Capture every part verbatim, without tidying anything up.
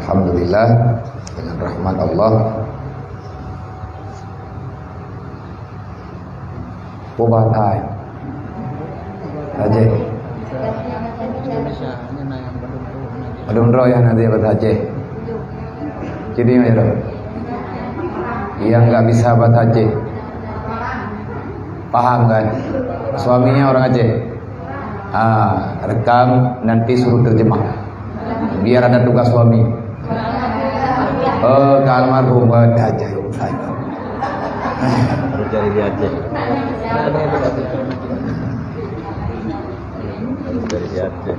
Alhamdulillah, dengan rahmat Allah. Peue bahasa Aceh? Padum droe nyang hana bahasa Aceh. Jadi, macam tu. Yang enggak bisa bahasa Aceh. Paham kan? Suaminya orang Aceh. Ah, rekam, nanti suruh terjemah. Biar ada tugas suami. Oh, ka almarhum, wah, dah jauh saya. Harus cari di Aceh. Harus cari di Aceh.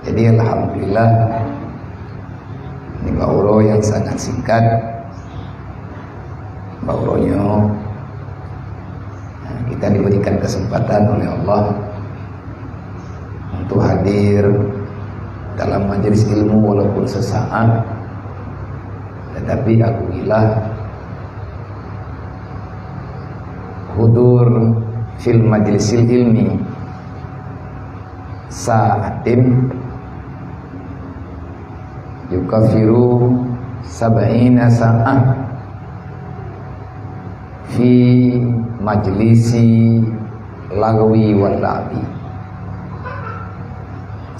Jadi, alhamdulillah, ini bak uroe yang sangat singkat. Bak uroe nyoe, kita diberikan kesempatan oleh Allah untuk hadir dalam majelis ilmu walaupun sesaat, tetapi akuilah, hudur fil majlisil ilmi sa'atin yukaffiru sab'ina sa'ah fi majlisi lagwi wal la'bi.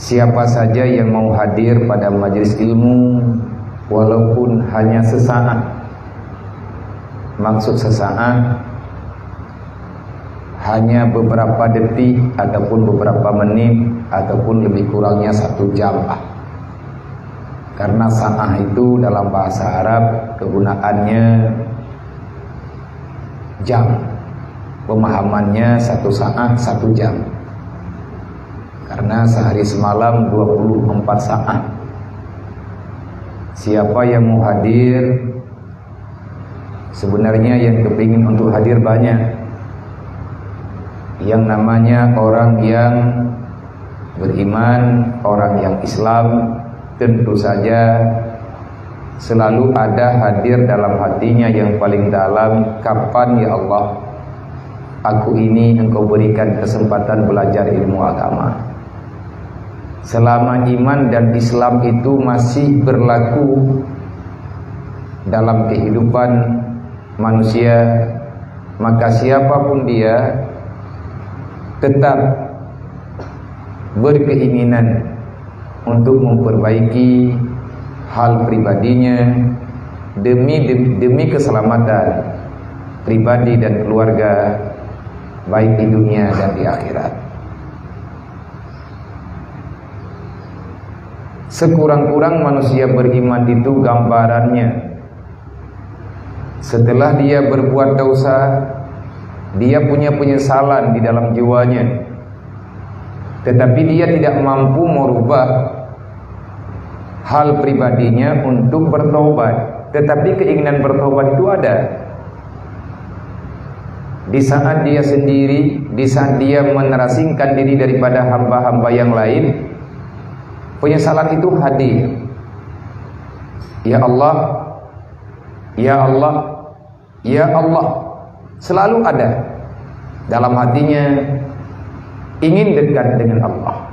Siapa saja yang mau hadir pada majelis ilmu walaupun hanya sesaat, maksud sesaat, hanya beberapa detik ataupun beberapa menit ataupun lebih kurangnya satu jam lah. Karena sa'ah itu dalam bahasa Arab kegunaannya jam. Pemahamannya satu sa'ah satu jam. Karena sehari semalam dua puluh empat sa'ah. Siapa yang mau hadir, sebenarnya yang kepingin untuk hadir banyak. Yang namanya orang yang beriman, orang yang Islam, tentu saja selalu ada hadir dalam hatinya yang paling dalam, "Kapan, ya Allah, aku ini Engkau berikan kesempatan belajar ilmu agama?" Selama iman dan Islam itu masih berlaku dalam kehidupan manusia, maka siapapun dia tetap berkeinginan untuk memperbaiki hal pribadinya demi, demi, demi keselamatan pribadi dan keluarga, baik di dunia dan di akhirat. Sekurang-kurang manusia beriman itu gambarannya, setelah dia berbuat dosa, dia punya penyesalan di dalam jiwanya. Tetapi dia tidak mampu merubah hal pribadinya untuk bertobat. Tetapi keinginan bertobat itu ada. Di saat dia sendiri, di saat dia menerasingkan diri daripada hamba-hamba yang lain, penyesalan itu hadir. "Ya Allah, ya Allah, ya Allah." Selalu ada dalam hatinya ingin dekat dengan Allah.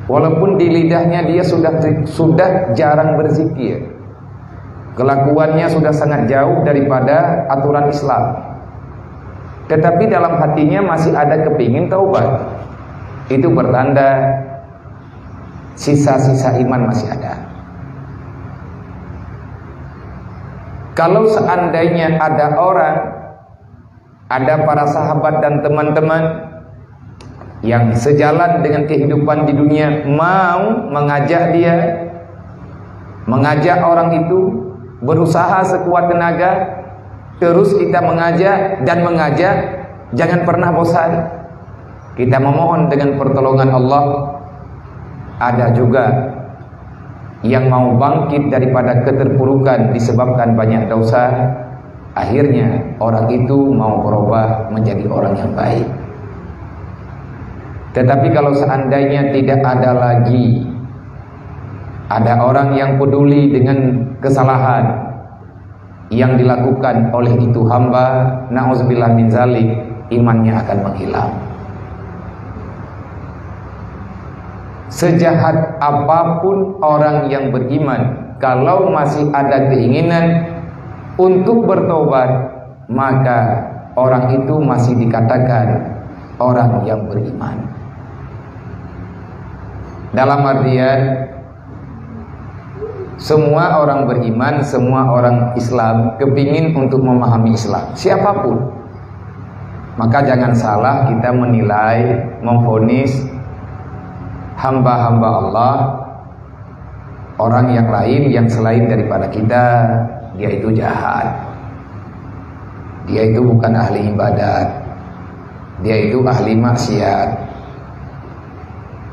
Walaupun di lidahnya dia sudah, sudah jarang berzikir. Kelakuannya sudah sangat jauh daripada aturan Islam. Tetapi dalam hatinya masih ada kepingin taubat. Itu bertanda sisa-sisa iman masih ada. Kalau seandainya ada orang, ada para sahabat dan teman-teman yang sejalan dengan kehidupan di dunia mau mengajak dia, mengajak orang itu, berusaha sekuat tenaga, terus kita mengajak dan mengajak, jangan pernah bosan. Kita memohon dengan pertolongan Allah. Ada juga yang mau bangkit daripada keterpurukan disebabkan banyak dosa, akhirnya orang itu mau berubah menjadi orang yang baik. Tetapi kalau seandainya tidak ada lagi, ada orang yang peduli dengan kesalahan yang dilakukan oleh itu hamba, na'udzubillah min zalik, imannya akan menghilang. Sejahat apapun orang yang beriman, kalau masih ada keinginan untuk bertobat, maka orang itu masih dikatakan orang yang beriman. Dalam artian, semua orang beriman, semua orang Islam kepingin untuk memahami Islam, siapapun. Maka jangan salah kita menilai, memvonis hamba-hamba Allah, orang yang lain yang selain daripada kita, dia itu jahat. Dia itu bukan ahli ibadat. Dia itu ahli maksiat.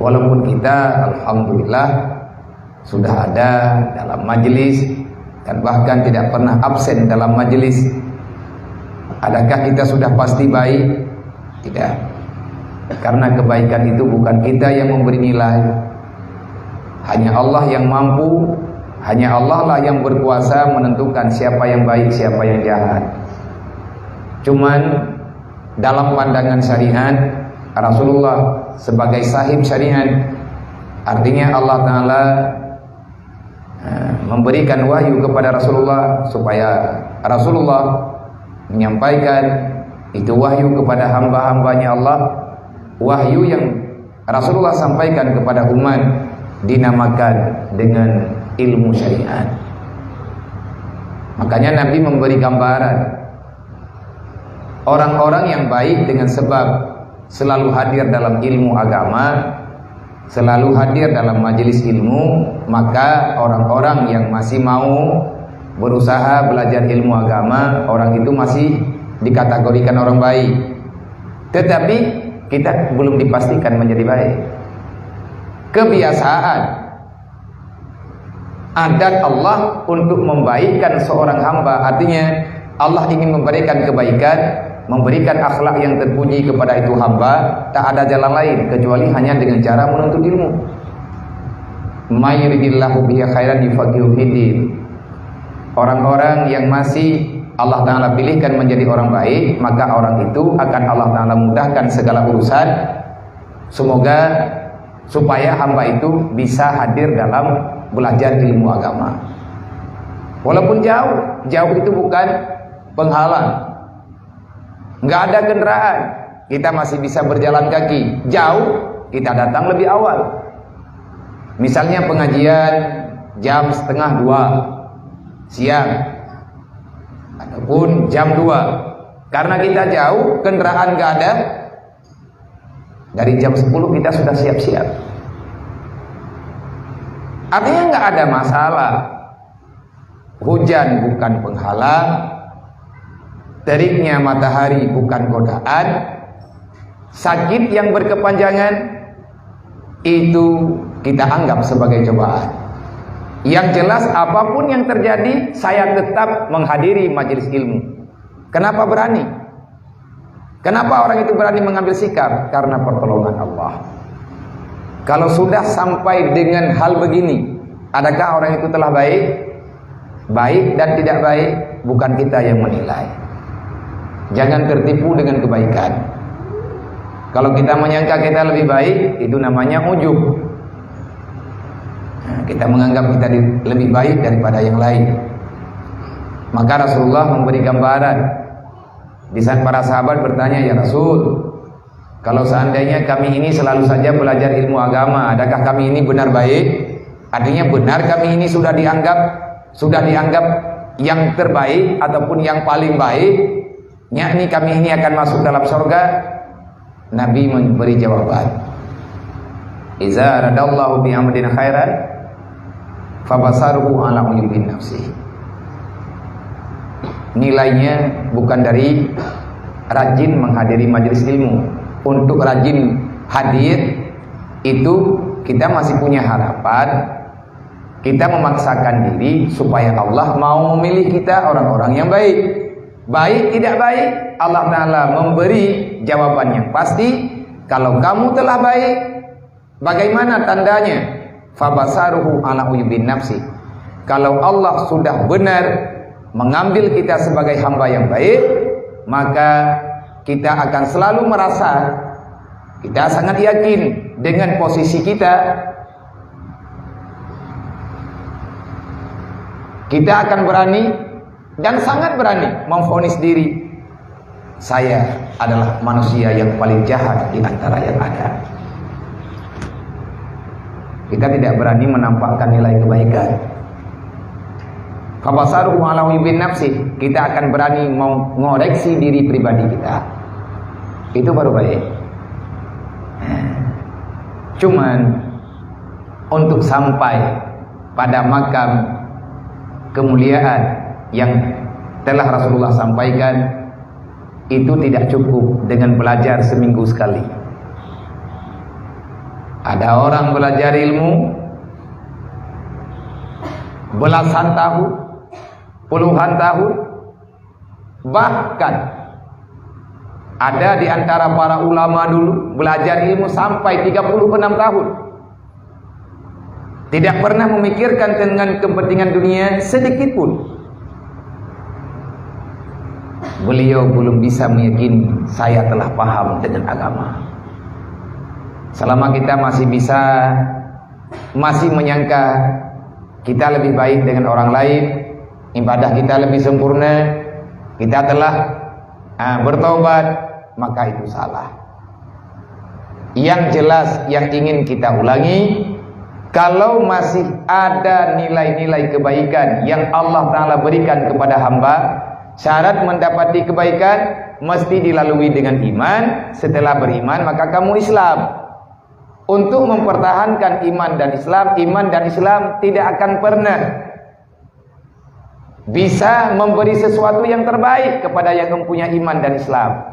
Walaupun kita, alhamdulillah, sudah ada dalam majelis dan bahkan tidak pernah absen dalam majelis. Adakah kita sudah pasti baik? Tidak. Karena kebaikan itu bukan kita yang memberi nilai. Hanya Allah yang mampu, hanya Allah lah yang berkuasa menentukan siapa yang baik, siapa yang jahat. Cuman dalam pandangan syariat, Rasulullah sebagai sahib syariat, artinya Allah Ta'ala, eh, memberikan wahyu kepada Rasulullah supaya Rasulullah menyampaikan itu wahyu kepada hamba-hambanya Allah. Wahyu yang Rasulullah sampaikan kepada umat dinamakan dengan ilmu syariat. Makanya Nabi memberi gambaran, orang-orang yang baik dengan sebab selalu hadir dalam ilmu agama, selalu hadir dalam majelis ilmu, maka orang-orang yang masih mau berusaha belajar ilmu agama, orang itu masih dikategorikan orang baik. Tetapi kita belum dipastikan menjadi baik. Kebiasaan, adat Allah untuk membaikkan seorang hamba, artinya Allah ingin memberikan kebaikan, memberikan akhlak yang terpuji kepada itu hamba, tak ada jalan lain kecuali hanya dengan cara menuntut ilmu. "May yuridillahu bihi khairan yufaqihu fiddin." Orang-orang yang masih Allah Ta'ala pilihkan menjadi orang baik, maka orang itu akan Allah Ta'ala mudahkan segala urusan. Semoga supaya hamba itu bisa hadir dalam belajar ilmu agama. Walaupun jauh, jauh itu bukan penghalang. Nggak ada kendaraan, kita masih bisa berjalan kaki. Jauh, kita datang lebih awal. Misalnya pengajian jam setengah dua siang ataupun jam dua. Karena kita jauh, kendaraan nggak ada, dari jam sepuluh kita sudah siap-siap. Artinya nggak ada masalah. Hujan bukan penghalang, teriknya matahari bukan godaan, sakit yang berkepanjangan itu kita anggap sebagai cobaan. Yang jelas, apapun yang terjadi, saya tetap menghadiri majelis ilmu. Kenapa berani? Kenapa orang itu berani mengambil sikap? Karena pertolongan Allah. Kalau sudah sampai dengan hal begini, adakah orang itu telah baik? Baik dan tidak baik, bukan kita yang menilai. Jangan tertipu dengan kebaikan. Kalau kita menyangka kita lebih baik, itu namanya ujub. Nah, kita menganggap kita di- lebih baik daripada yang lain. Maka Rasulullah memberi gambaran. Di saat para sahabat bertanya, "Ya Rasul, kalau seandainya kami ini selalu saja belajar ilmu agama, adakah kami ini benar baik?" Artinya, benar kami ini sudah dianggap, sudah dianggap yang terbaik ataupun yang paling baik, yakni kami ini akan masuk dalam surga? Nabi memberi jawaban, "Iza radallahu bi amrin khairan, fabasaruhu ala uyubin nafsi." Nilainya bukan dari rajin menghadiri majelis ilmu. Untuk rajin hadir itu, kita masih punya harapan, kita memaksakan diri supaya Allah mau memilih kita orang-orang yang baik. Baik tidak baik, Allah Ta'ala memberi jawaban yang pasti. Kalau kamu telah baik, bagaimana tandanya? Fabasaruhu ala uyubin nafsi. Kalau Allah sudah benar mengambil kita sebagai hamba yang baik, maka kita akan selalu merasa Kita sangat yakin dengan posisi kita, kita akan berani dan sangat berani memvonis diri, "Saya adalah manusia yang paling jahat di antara yang ada." Kita tidak berani menampakkan nilai kebaikan. Fabasaruhu ala uyubin nafsi, kita akan berani mengoreksi diri pribadi kita. Itu baru baik. Cuman, untuk sampai pada makam kemuliaan yang telah Rasulullah sampaikan, itu tidak cukup dengan belajar seminggu sekali. Ada orang belajar ilmu belasan tahun, puluhan tahun, bahkan ada di antara para ulama dulu belajar ilmu sampai tiga puluh enam tahun. Tidak pernah memikirkan dengan kepentingan dunia sedikit pun. Beliau belum bisa meyakini saya telah paham dengan agama. Selama kita masih bisa, masih menyangka kita lebih baik dengan orang lain, ibadah kita lebih sempurna, kita telah, ah, bertobat, maka itu salah. Yang jelas, yang ingin kita ulangi, kalau masih ada nilai-nilai kebaikan yang Allah Ta'ala berikan kepada hamba, syarat mendapati kebaikan mesti dilalui dengan iman. Setelah beriman, maka kamu Islam. Untuk mempertahankan iman dan Islam, iman dan Islam tidak akan pernah bisa memberi sesuatu yang terbaik kepada yang mempunyai iman dan Islam.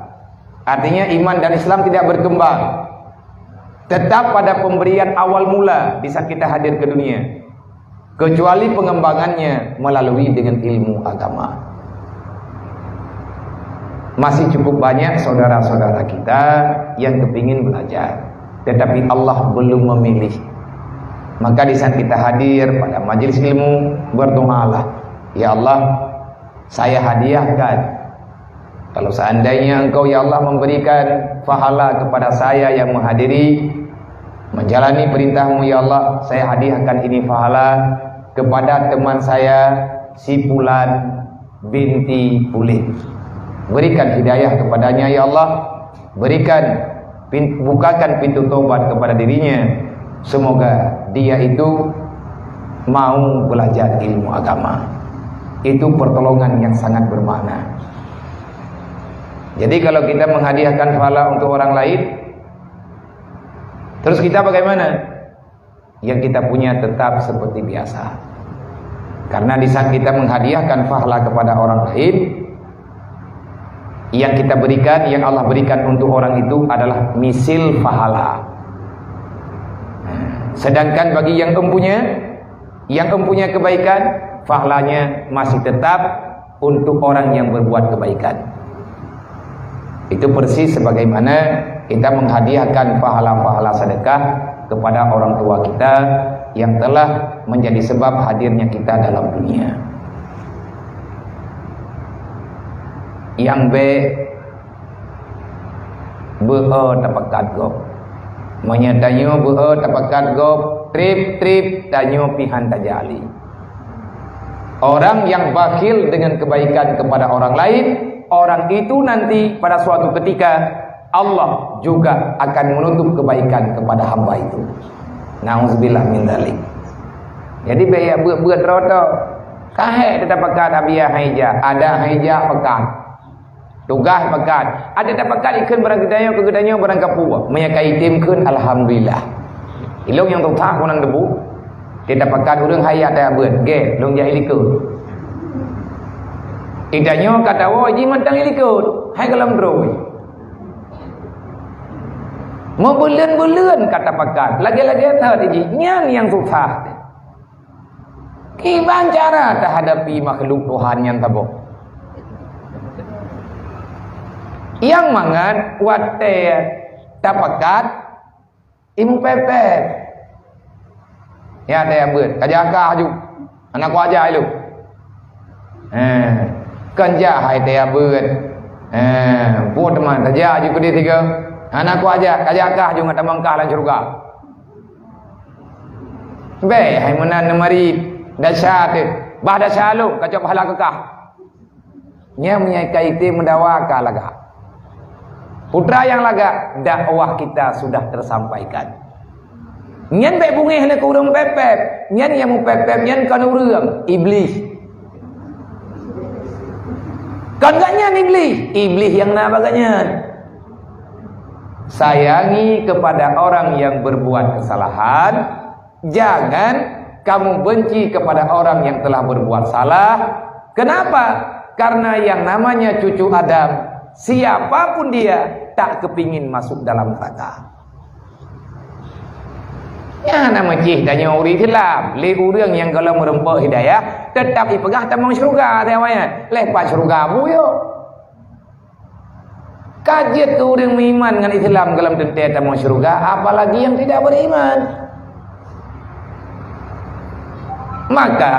Artinya, iman dan Islam tidak berkembang. Tetap pada pemberian awal mula di saat kita hadir ke dunia, kecuali pengembangannya melalui dengan ilmu agama. Masih cukup banyak saudara-saudara kita yang kepingin belajar, tetapi Allah belum memilih. Maka di saat kita hadir pada majelis ilmu, berdoalah, "Ya Allah, saya hadiahkan. Kalau seandainya Engkau, ya Allah, memberikan pahala kepada saya yang menghadiri, menjalani perintah-Mu, ya Allah, saya hadiahkan ini pahala kepada teman saya, si Pulan binti Pulan. Berikan hidayah kepadanya, ya Allah. Berikan pin-, bukakan pintu tobat kepada dirinya. Semoga dia itu mau belajar ilmu agama." Itu pertolongan yang sangat bermakna. Jadi, kalau kita menghadiahkan pahala untuk orang lain, terus kita bagaimana? Yang kita punya tetap seperti biasa. Karena di saat kita menghadiahkan pahala kepada orang lain, yang kita berikan, yang Allah berikan untuk orang itu adalah misil pahala. Sedangkan bagi yang empunya, yang empunya kebaikan, pahalanya masih tetap untuk orang yang berbuat kebaikan. Itu persis sebagaimana kita menghadiahkan pahala-pahala sedekah kepada orang tua kita yang telah menjadi sebab hadirnya kita dalam dunia. Nyang bék beu-o tapakat gob. Meunyoe tanyoe beu-o tapakat gob, treb-treb tanyoe pih han tajak lé. Orang yang bakhil dengan kebaikan kepada orang lain, orang itu nanti pada suatu ketika Allah juga akan menutup kebaikan kepada hamba itu. Nauzubillah min dzalik. Jadi, bék jak beuet-beuet droe tho. Ka hék teuka pakat, abiah han ijak, adak han ijak pakat. Tugaih pakat. Adak tapakat ikheun barang geutanyoe keu geutanyoe barang kapeue. Meunyoe ka item kheun, alhamdulillah. Ilong nyang tutoe keunan debu. Adak tapakat ureueng han ijak tajak beuet. Gét, lôn jak ilikot. Geutanyoe ka tawoe jih mantong ilikot. Hai gohlom droe. Meubuleuen-buleuen ka tapakat. Lagée-lagée that jih. Nyan nyang susah. Kiban cara tahadapi makhluk Tuhan nyang saboh. Nyang mangat watée tapakat, imeupépét. Ya, tajak beuet. Ka jak ka aju. Hana kuaja ilong. Eh, kon jak hai tajak beuet. Eh, buet teuma tajak aju keudeh tiga. Hana kuajak, kajak kah ju ngon tamong kah lam syeuruga. Bèk hai meunan neumarit, desya teuh. Bah desya lôn, kacok pahala keu kah. Nyan meunyo ka item meudawa ka lagak. Putra nyang lagak, dakwah kita sudah tersampaikan. Nyan bèk beungèh lé keu ureueng pép-pép. Nyan nyang meupép-pép nyan kon ureueng, Iblih. Kon gobnyan Iblih, Iblih nyang na bak gobnyan. Sayangi kepada orang yang berbuat kesalahan, jangan kamu benci kepada orang yang telah berbuat salah. Kenapa? Karena yang namanya cucu Adam, siapapun dia, tak kepingin masuk dalam neraka. Nyan na meucih tanyoe ureueng Islam, lé ureueng nyang gohlom meureumpok hidayah, teutap jipeugah tamong syeuruga, lé pat syeuruga buyoe. Ka jeuet keu ureueng meuiman ngon Islam gohlom teuntèe tamong syeuruga, apalagi yang tidak beriman. Maka,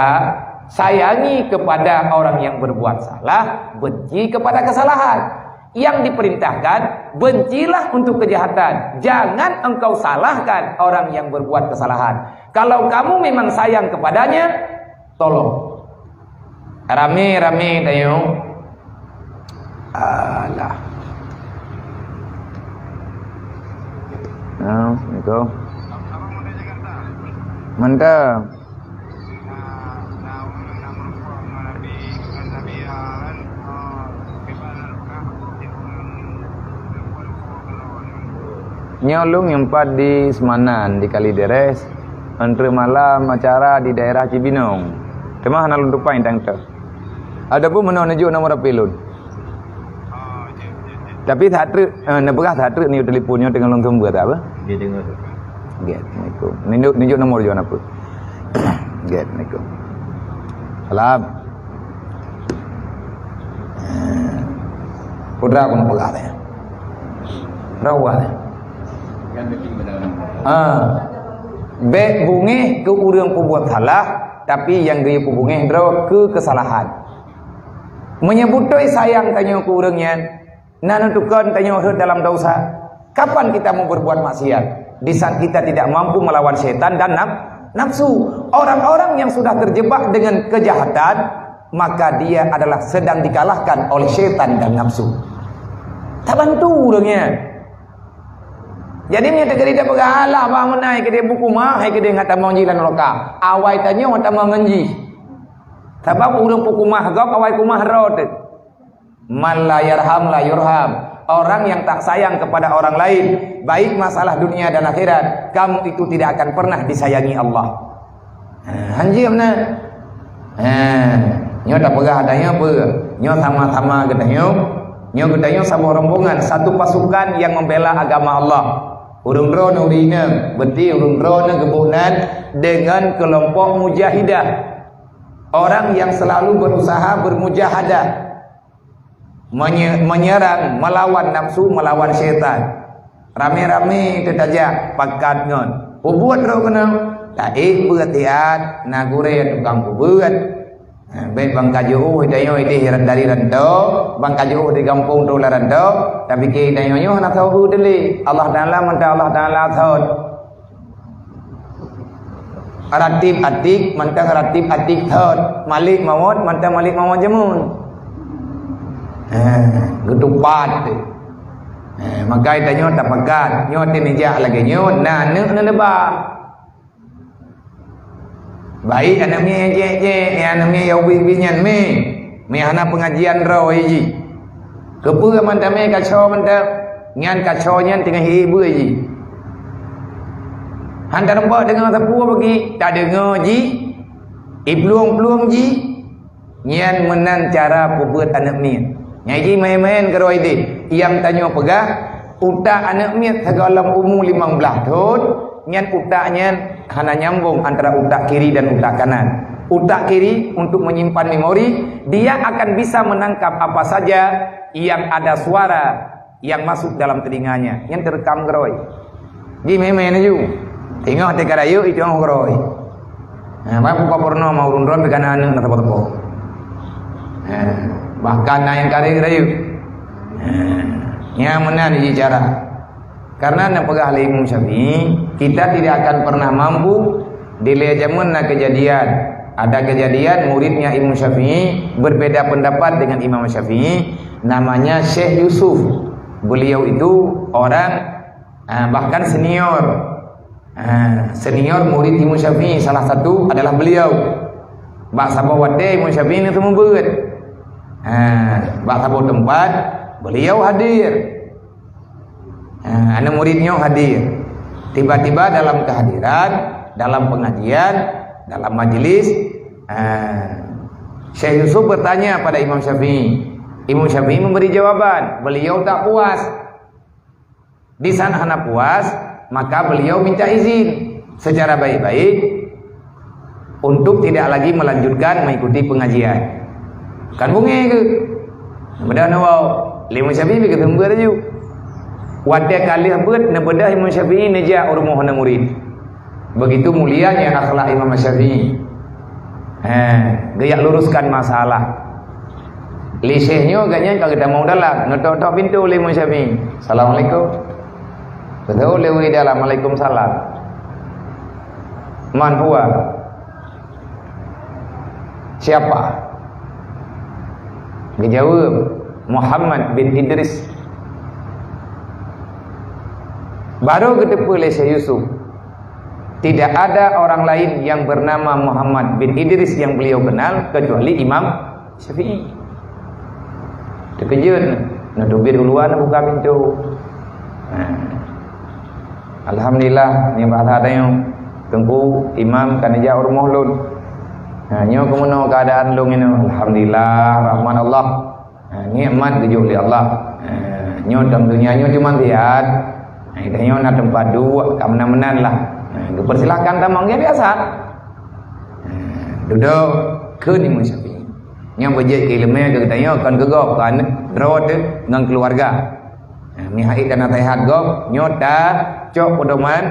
sayangi kepada orang yang berbuat salah, benci kepada kesalahan. Yang diperintahkan, bencilah untuk kejahatan. Jangan engkau salahkan orang yang berbuat kesalahan. Kalau kamu memang sayang kepadanya, tolong. Ramé-ramé tanyoe. Alah. Assalamualaikum. Mantap. Nyoe lôn nyumpat di Semanan, di Kalideres, entreuk malam acara di daerah Cibinong. Teuma hana lôn tupai tang teu. Adapun meunoe neujok nomor H P lôn. Tapi that treuk, eh, neupeugah that treuk neuyue telepon nyoe teungoh lôn seumeubeuet, tak apa? Dia dengar. Oke, assalamualaikum. Neujok, neujok nomor jaweueb apa? Oke, assalamualaikum. Salam. Putra pun peugah tanya. Rawa. Ah. Bèk beungèh keu ureueng peubuet salah, tapi nyang geuyue peubeungèh droe keu keusalahan. Meunyoe beutôi sayang tanyoe keu ureueng nyan, na neutukon tanyoe rhot dalam desya. Kapan kita mau berbuat maksiat? Di saat kita tidak mampu melawan setan dan naf-, nafsu. Orang-orang yang sudah terjebak dengan kejahatan, maka dia adalah sedang dikalahkan oleh setan dan nafsu. Tabantu ureueng nyan. Jadi, meunyoe teukeudi tapeugah, "Alah, bah meunan, hai keudéh buku mah, hai keudéh ngat tamong jih lam nuraka." Awai tanyoe tamong ngon jih. Sabab ureueng peukumah gob awai kumah droe teuh. Man la yarham la yurham. Orang yang tak sayang kepada orang lain, baik masalah dunia dan akhirat, kamu itu tidak akan pernah disayangi Allah. Ha, hanjeuet na. Ha, nyoe tapeugah dah nyoe peue? Nyoe sama-sama geutanyoe. Nyoe geutanyoe saboh rombongan, satu pasukan yang membela agama Allah. Ureueng droeneuh ureueng inong, berarti ureueng droeneuh geuboh nan dengan kelompok mujahidah. Orang yang selalu berusaha bermujahadah. Menye-, menyerang, melawan nafsu, melawan syaitan. Ramé-ramé teuh tajak pakat ngon. Peubuet droe keunoe, taék beuet siat, na gurée tukang peubuet. Ha, bèk ban ka jiôh tanyoe idéh dari rantau, ban ka jiôh di gampông troh lam rantau, tapike tanyoe nyoe hana teuhôi teuh lé. Allah Taala mantong Allah Taala thot. Ratib atik mantong ratib atik thot, malik mawöt mantong malik mawöt jameun. Ha, geutupat. Ha, maka tanyoe tapakat, nyoe teuh neujak lagèe nyoe, na aneuk neuneubah. Baik aneuk miet nyang jek-jek, aneuk miet nyang ubit-ubit nyan mé. Mé hana peungajian droe jih. Keupeue mantong mé kaco mantong? Nyan kaco nyan teungoh ié beue jih. Han tareumpok deungoe sapeue bagi, tadeungoe jih, iplueng-plueng jih. Nyan meunan cara peubuet aneuk miet. Nyang jih maén-maén keudroe idéh. Nyang tanyoe peugah, utak aneuk miet sigohlom umu limong blaih thon, nyan utak nyan hana nyambong antara utak kiri dan utak kanan. Utak kiri untuk menyimpan memori, dia akan bisa menangkap apa saja yang ada suara yang masuk dalam telinganya, nyang teurekam keudroe. Jih mé-mé laju. Teungoh teuka rayeuk, itu keudroe. Ha, bah buka purnoe ma ureueng droe pih kana aneuk na teupok-teupok. Ha, bahkan na nyang kareh rayeuk. Ha, nyang meunan jih cara. Karena neupeugah lé Imam Syafi'i, kita tidak akan pernah mampu. Di lhée jameun na kejadian, ada kejadian muridnya Imam Syafi'i berbeda pendapat dengan Imam Syafi'i, namanya Syekh Yusuf. Beliau itu orang, ah, bahkan senior. Ah, senior murid Imam Syafi'i, salah satu adalah beliau. Bak saboh watée Imam Syafi'i ni seumeubeuet. Ah, bak saboh teumpat, beliau hadir. Ah, aneuk murid nyoe hadir. Tiba-tiba dalam kehadiran, dalam pengajian, dalam majlis, ah, Syekh Yusuf bertanya pada Imam Syafi'i. Imam Syafi'i memberi jawaban, beliau tak puas. Di sana hana puas, maka beliau minta izin secara baik-baik untuk tidak lagi melanjutkan mengikuti pengajian. Kan bungé geuh. Mudah na wau, lé Imam Syafi'i geuseumeubeuet laju. Watée ka lheueh beuet, neubeudôh Imam Syafi'i neujak u rumoh aneuk murid. Begitu mulianya akhlak Imam Syafi'i. Eh, geujak luruskan masalah. Lé Syekh nyoe gobnyan ka geutamong dalam, neutok-tok pintoe lé Imam Syafi'i. "Assalamualaikum." Beutôi lé ureueng dalam, "Waalaikumsalam." "Man huwa?" "Siapa?" Geujaweueb, "Muhammad bin Idris." Baru geuteupeue lé Syekh Yusuf, tidak ada orang lain yang bernama Muhammad bin Idris yang beliau kenal kecuali Imam Syafi'i. Teukeujot, neuteubiet u luwa, neubuka pintoe. Nah. Alhamdulillah, nibak that tanyoe, Teungku Imam ka neujak u rumoh lôn. Nah, nyoe keumeunyoe keuadaan lôn inoe. Alhamdulillah, rahmat Allah. Ha, nikmat geujok lé Allah. Ha, nyoe dalam dunia nyoe cuma siat. Ha, geutanyoe na teumpat duek, ka meunan-meunan lah. Ha, geupersilahkan tamong, ya biasa. Ha, dudoe keu Imam Syafi'i. Nyoe beujeuet keu ileumèe keu geutanyoe, kon keu gob, kon droe teuh ngon keuluwarga. Ha, meuhai ka naseuhat gob, nyoe tacok peudoman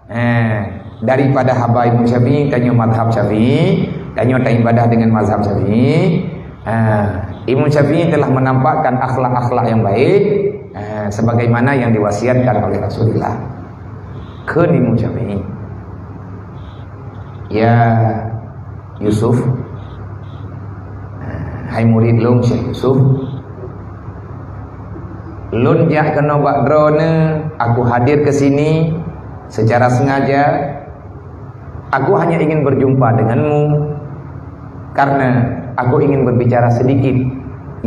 Eh, daripada haba Imam Syafi'i, tanyoe mazhab Syafi'i, tanyoe taibadah dengan mazhab Syafi'i. Eh, Imam Syafi'i telah menampakkan akhlak-akhlak yang baik, eh, sebagaimana yang diwasiatkan oleh Rasulullah. Kheun Imam Syafi'i, "Ya Yusuf, eh, hai murid lôn Syekh Yusuf, lôn jak keunoe bak droeneuh, aku hadir ke sini secara sengaja. Aku hanya ingin berjumpa denganmu karena aku ingin berbicara sedikit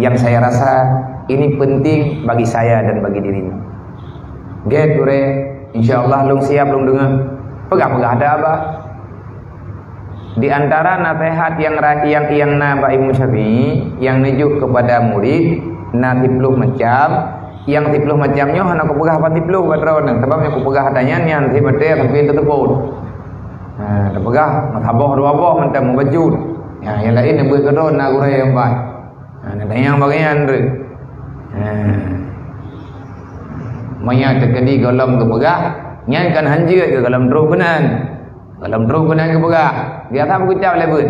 yang saya rasa ini penting bagi saya dan bagi dirimu." "Gét gurée, insya Allah lôn siap lôn deungoe." Peugah-peugah ata, Abah. Di antara naseuhat nyang ra-, nyang, nyang na bak Imam Syafi'i, nyang neujok keupada murid, na siplôh macam. Nyang siplôh macam nyoe hana kupeugah ban siplôh bak droeneuh, sabab nyang kupeugah ata nyan, nyan sibeutôi tapi teuteupot. Ha, teupeugah meusaboh dua boh mantong meubacut. Ha, nyang laén neubeuet keudroe na gurée nyang ban. Ha, na tanyong bagian tu. Ha. Meunyo teukeudi gohlom geupeugah, nyan kon hanjeuet geuh gohlom troh keunan. Gohlom troh keunan geupeugah, biasa beukeucap lé beuet.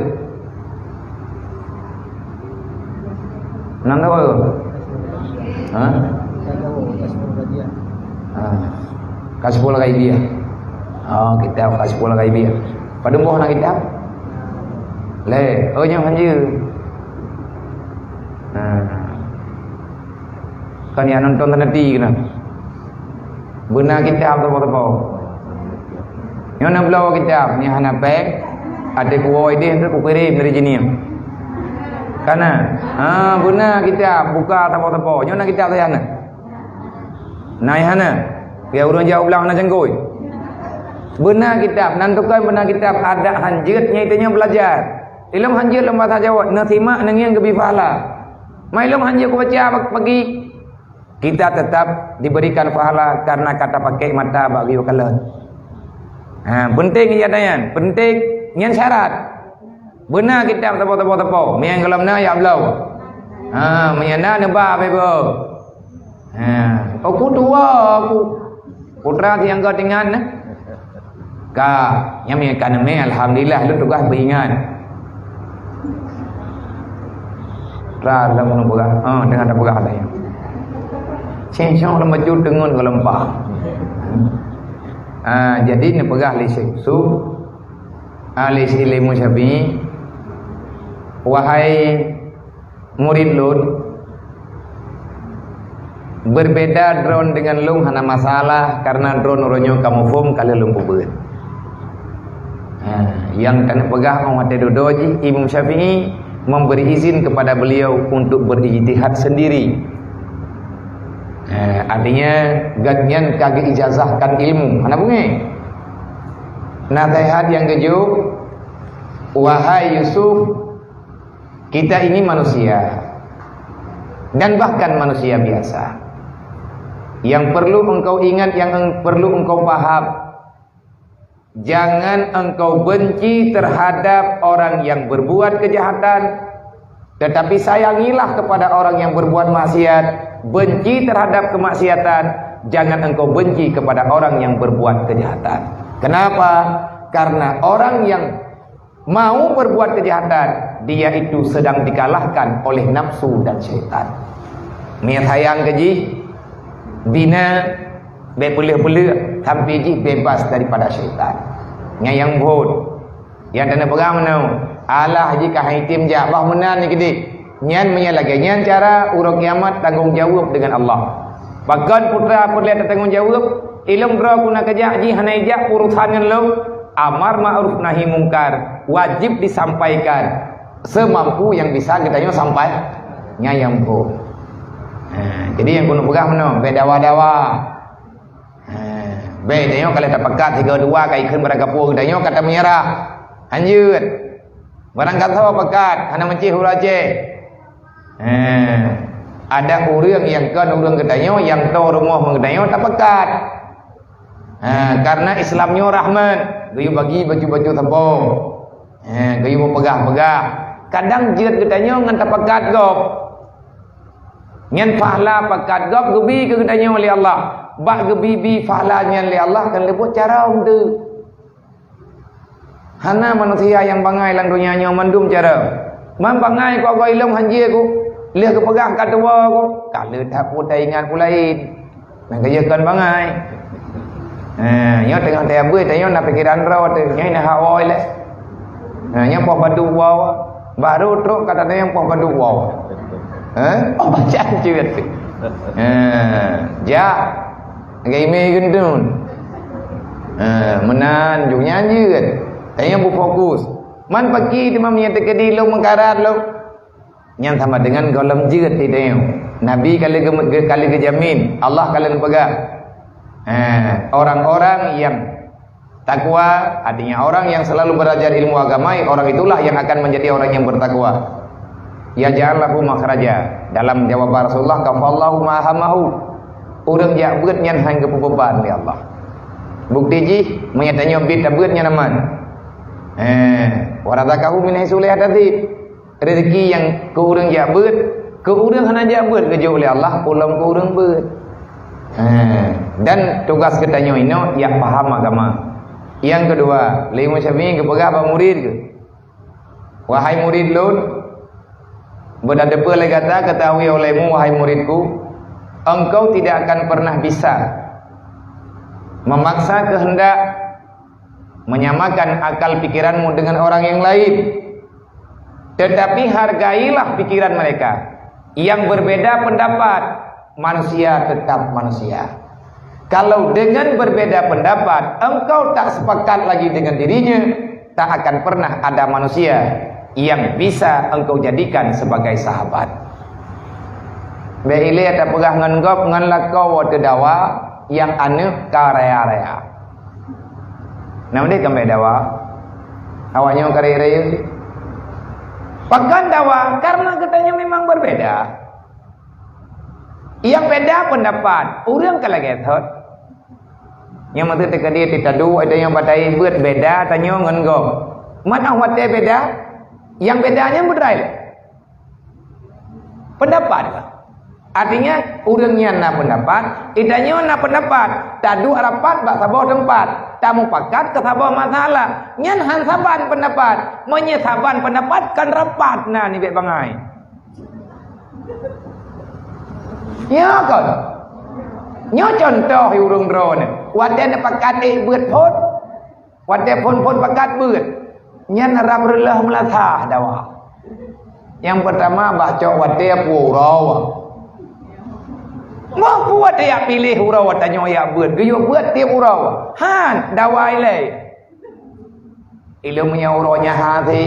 Nang tahu? Ha? Ha. Kasyful Ghaibiyah. Oh, kitab Kasyful Ghaibiyah. Padum boh na kitab? Lé, oh nyoe hanjeuet. Ha. Kan nyang nonton teuneudi keunan. Beuna kitab sapo-sapo. Nyoe na bloe kitab, nyoe hana péng. Até kuwoe idéh tu kukirém dari Jeunieb. Kana? Ha, beuna kitab, buka sapo-sapo. Nyoe na kitab saya na. Na nyang hana. Ya ureueng jak u blang hana cangkôi. Beuna kitab, nan tukang beuna kitab adak hanjeuet nyang tanyoe beulajar. Ilom hanjeuet lom basa Jawoe, neusimak neungieng geubi pahala. Ma ilom hanjeuet kubaca pagi. Kita tetap diberikan pahala karena ka tapakék mata bak geuyue kalon. Ha, penting ijazah nyan, penting nyan syarat. Beuna kitab sapo-sapo-sapo, meunyo gohlom na ya bloe. Ha, meunyo na neuba bebo. Ha, aku tuwo aku. Putra siang ka tingan na. Ka, nyang mie ka neumé, alhamdulillah, lôn tugaih beuingat. Ra lom ngon peugah, ha, deungon tapeugah lagèe nyan. Ceng cong lom baju deungon gohlom pah. Ah, jadi neupeugah lé Syekh Yusuf, ah, lé Syekh Imam Syafi'i, "Wahai murid lôn, berbeda droen dengan lôn hana masalah, karena droen uroe nyoe ka muphom ka lheueh lôn peubeuet." Ha, nyang ka neupeugah 'oh watèe dudoe jih Imam Syafi'i memberi izin kepada beliau untuk berijtihad sendiri. Ha, artinya, gobnyan ka geuijazahkan ilmu. Hana beungéh? Naseuhat nyang keujok, wahai Yusuf, kita ini manusia. Dan bahkan manusia biasa. Yang perlu engkau ingat, yang eng-, perlu engkau paham, jangan engkau benci terhadap orang yang berbuat kejahatan, tetapi sayangilah kepada orang yang berbuat maksiat. Benci terhadap kemaksiatan, jangan engkau benci kepada orang yang berbuat kejahatan. Kenapa? Karena orang yang mau berbuat kejahatan, dia itu sedang dikalahkan oleh nafsu dan syaitan. Meunyo sayang keu jih, bina, bèk peuleueh-peuleueh, sampai jih bebas daripada syaitan. Nyan nyang buet. Nyang teuneupeugah meunoe, alah jih ka han item jak, bah meunan nyan keudéh. Nyan meunyo lagèe nyan cara, uroe kiamat tanggong jaweueb deungon Allah. Pakon putra peureulèe tatanggong jaweueb? Ilôn droe ku na keujak jih hana ijak urosan ngon lôn. Amar ma'ruf nahi mungkar wajib disampaikan semampu yang bisa geutanyoe sampai. Nyan nyang phôn. Ha, jadi nyang keuneuk peugah meunoe, bèk dawa-dawa. Ha, bèk tanyoe ka lheueh tapakat sigoe dua ka ikheun barangkapeue geutanyoe ka tameunyeurah. Hanjeuet. Barangkasoe pakat, hana meucéh uroe Aceh. Ha, ada ureueng nyang kon ureueng geutanyoe, nyang toe rumoh ngon geutanyoe tapakat. Ha, karena Islam nyoe rahmat, geuyue bagi baju-baju sapo. Ha, geuyue peugah-peugah. Kadang jeuet geutanyoe ngon tapakat gob. Nyan pahala pakat gob geubi keu geutanyoe lé Allah. Bak geubi-bi pahala nyan lé Allah kan leubuet cara meudeuh. Hana manusia nyang bangai lam donya nyoe mandum cara. Man bangai ku agoi lom hanjeuet ku. Lheueh geupeugah ka tuwoe ku. Ka lheueh that peue taingat peue laén. Nyang ka jeuet kon bangai. Ha, nyoe teungoh teuabui, tanyoe na pikeran droe teuh. Nyoe na hawoi lé. Ha, nyoe poh padub woe. Baru trok kata nyang poh padub woe. Ha? Oh, baca jeuet. Ha, jak. Agak imej gendun. Ha, meunan ju nyan jeuet. Tanyoe beufokus. Man paki teuma meunyo teukeudi lom meukarat lom. Nyan sama dengan gohlom jeuet di tanyoe. Nabi ka lheueh geu-, ka lheueh geujamin, Allah ka lheueh neupeugah. Ha, orang-orang yang takwa, artinya orang yang selalu belajar ilmu agama, orang itulah yang akan menjadi orang yang bertakwa. Yaj'al lahu makhraja. Dalam jawaban Rasulullah, kafallahu ma hamahu. Ureueng jak beuet nyan han geupeubeban lé Allah. Bukti jih, meunyo tanyoe bit tabeuet nyan aman. Eh, wa razaqahu min haitsu la yahtasib. Rezeki nyang keu ureueng jak beuet, keu ureueng hana jak beuet geujok lé Allah, ulôn keu ureueng beuet. Ha, dan tugas geutanyoe inoe jak paham agama. Nyang keudua, lé Imam Syafi'i geupeugah bak murid geuh, "Wahai murid lôn, beutateupeue lé gata, ketahui olehmu, wahai muridku, engkau tidak akan pernah bisa memaksa kehendak menyamakan akal pikiranmu dengan orang yang lain. Tetapi hargailah pikiran mereka. Yang berbeda pendapat, manusia tetap manusia. Kalau dengan berbeda pendapat, engkau tak sepakat lagi dengan dirinya, tak akan pernah ada manusia yang bisa engkau jadikan sebagai sahabat." Bèk ilèe tapeugah ngon gob ngon lakoe woe teudawa, nyang aneuk ka raya-raya. Nah, udeh kambek dawa. Awak nyoe ka raya-raya. Pakon dawa? Karena geutanyoe memang berbeda. Nyang beda pendapat, ureueng ka lagèe thot. Nyang maksud teuka dia titadu, ada nyang batai beuet beda tanyoe ngon gob. Man 'oh watèe beda, nyang beda nyan beudrai lé. Pendapat kah? Artinya, ureueng nyan na pendapat, geutanyoe na pendapat, taduek rapat bak saboh teumpat, tamupakat keu saboh masalah. Nyan han saban pendapat. Meunyoe saban pendapat, kan rapat na nibak bangai. Ya kan? Nyoe contoh ureueng droeneuh. Watée neupakat ék beuet phon, watée phon-phon pakat beuet, nyan rab reuloh meulasah dawa. Nyang peurtama, bah cok watée peue uroe. Bah peue watée jak piléh uroe tanyoe jak beuet, geuyue beuet tieb uroe. Han, dawa ilée. Ilôn meunyoe uroe nyan hase,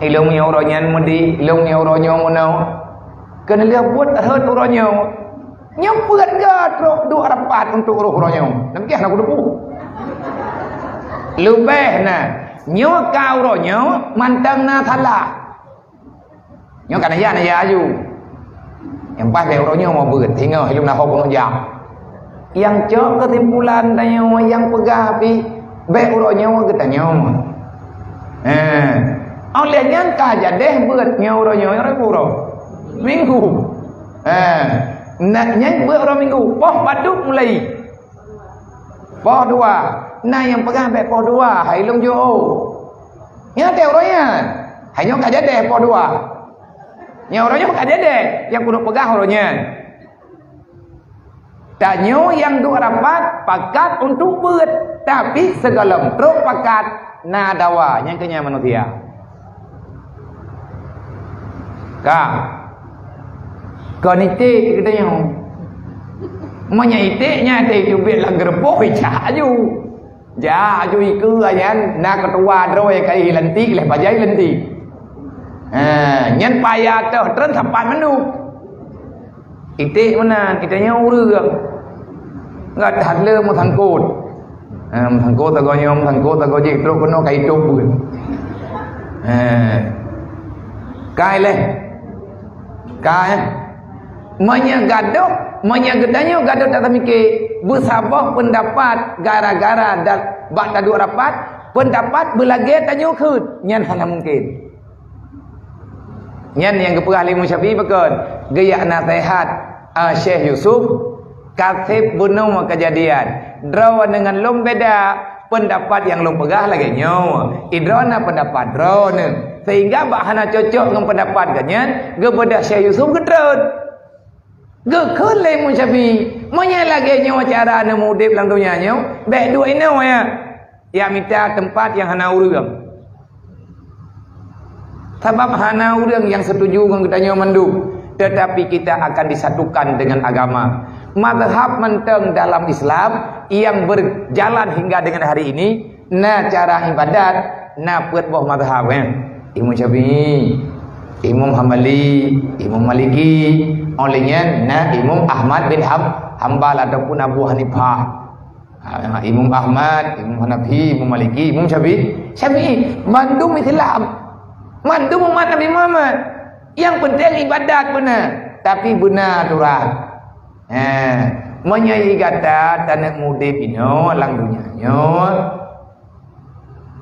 ilôn meunyoe uroe nyan meudi, ilôn meunyoe uroe nyoe meunoe. Keuneulheueh buet rhot uroe nyoe. Nyoe peuet ga trok duek rapat untuk roh uroe nyoe. Nam kiah na kudepu. Leubeh na, nyoe ka uroe nyoe mantong na salah. Nyoe ka na jak, na jak aju. Nyang paih bèk uroe nyoe meubeut, singoh ilôn na ho keuneuk jak. Nyang cok keusimpulan tanyoe nyang peugah pih bèk uroe nyoe geutanyoe. Eh, óh lheueh nyan ka jadeh beuet nyoe uroe nyoe, uroe uroe Minggu. Eh, na nyan beuet uroe Minggu, poh padub mulai. Poh dua, na nyang peugah bèk poh dua, hai lôn jok. Nyan teuh uroe nyan. Hai nyoe ka jadeh poh dua. Nyoe uroe nyoe ka jadeh, nyang keuneuk peugah uroe nyan. Tanyoe nyang duek rapat pakat untuk beuet, tapi sigohlom trok pakat na dawa nyang keu nyan manusia. Ka. Kon iték geutanyoe. Meunyoe iték nyan teuh teubiet lam geureupoh, icak aju. Jak aju ikeue nyan na keutua droe ka ilantik lé bajai lantik. Ha, nyan payah teuh treun sapat mandum. Iték meunan, iték nyoe ureueng. Enggak that le meusangkot. Ha, meusangkot sagoe nyoe, meusangkot sagoe jih, trok keunoe ka itôp pun. Ha. Kai lé. Kai. Meunyoe gadôh, meunyoe geutanyoe gadôh tatamike beusaboh peundapat gara-gara dan bak taduek rapat, peundapat beulagée tanyoe kheun, nyan hana mungken. Nyan nyang geupeugah lé Imam Syafi'i pakon, geujak naseuhat, ah, Syekh Yusuf, ka seb bunoe keujadian. Droeneuh ngon lôn beda, peundapat nyang lôn peugah lagée nyoe, idroe na peundapat droeneuh. Sehingga bak hana cocok ngon peundapat geuh nyan, geubeudôh Syekh Yusuf geutreun. Geukheun lé Imam Syafi'i, meunyoe lagée nyoe cara neuudeb lam donya nyoe, bèk duek inoe ya. Ya mita teumpat nyang hana ureueng. Sabab hana ureueng nyang setuju ngon geutanyoe mandum, tetapi kita akan disatukan dengan agama. Mazhab mantong dalam Islam yang berjalan hingga dengan hari ini, na cara ibadat, na peuet boh mazhab, eh. Imam Syafi'i, Imam Hambali, Imam Maliki, óh lheueh nyan na Imam Ahmad bin Ham-, Hambal ataupun Abu Hanifah. Ha, Imam Ahmad, Imam Hanafi, Imam Maliki, Imam Syafi'i, Syafi'i, mandum Islam. Mandum umat Nabi Muhammad. Yang penting ibadat beuna, tapi beuna aturan. Ha, meunyoe gata taneuk udeb inoe lam donya nyoe,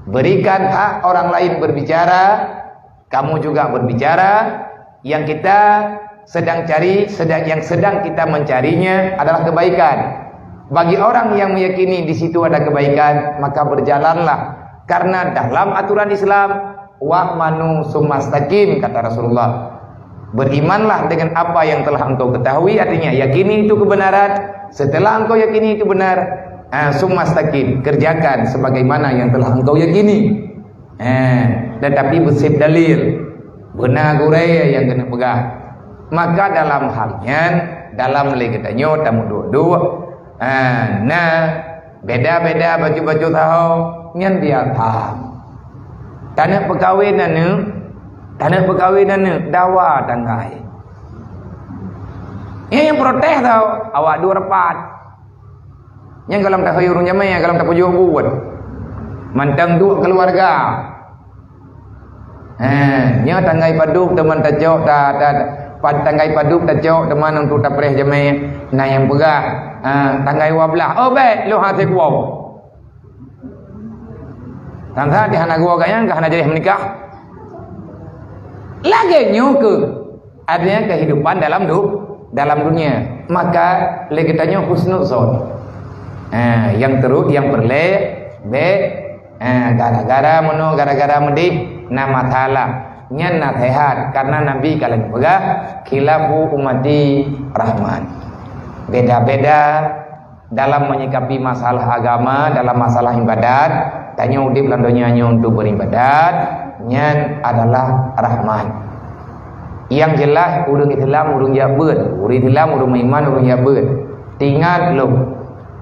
berikan hak orang lain berbicara, kamu juga berbicara, yang kita sedang cari, sedang, yang sedang kita mencarinya adalah kebaikan. Bagi orang yang meyakini di situ ada kebaikan, maka berjalanlah. Karena dalam aturan Islam, "Wa'manu summa staqim," kata Rasulullah. "Berimanlah dengan apa yang telah engkau ketahui," artinya yakini itu kebenaran. Setelah engkau yakini itu benar, ah, "summa staqim," kerjakan sebagaimana yang telah engkau yakini. Eh, tetapi beuseb dalil. Beuna gurée nyang keuneuk peugah. Maka dalam hal nyan, dalam lé geutanyoe tameuduek-duek, eh, na beda-beda bacut-bacut saho, nyan biasa. Taneuk peukawen aneuk, taneuk peukawen aneuk, dawa tanggai. Nyang, nyang protes tau, awak duek rapat. Nyang gohlom tahôi ureueng jamé, gohlom tapujoe buet. Mantong duek keuluwarga. Ha, nyoe tanggai padub teuma tacok, ta, ta, pa, tanggai padub tacok teuma untuk tapreh jamé. Na nyang peugah, ha, tanggai dua belas. Oh, bèk, lôn hase kuwoe. Tan that hana geuwoe gobnyan, ka hana jadeh meunikah. Lagée nyoe keuh. Artinya kehidupan dalam du-, dalam dunia. Maka lé geutanyoe husnuzon. Ha, nyang teurot, nyang peureulée, bèk, ha, gara-gara meunoe, gara-gara meudeh, na masalah. Nyan naseuhat, karena Nabi ka lheueh peugah, "Khilafu ummati rahman." Beda-beda Dalam menyikapi masalah agama, dalam masalah ibadat, tanyoe udeb lam donya nyoe untuk beribadat, nyan adalah rahmat. Yang jelas, ureuëng Islam ureuëng jak beuet, ureuëng Islam ureuëng meuiman ureuëng jak beuet. Tingat lom,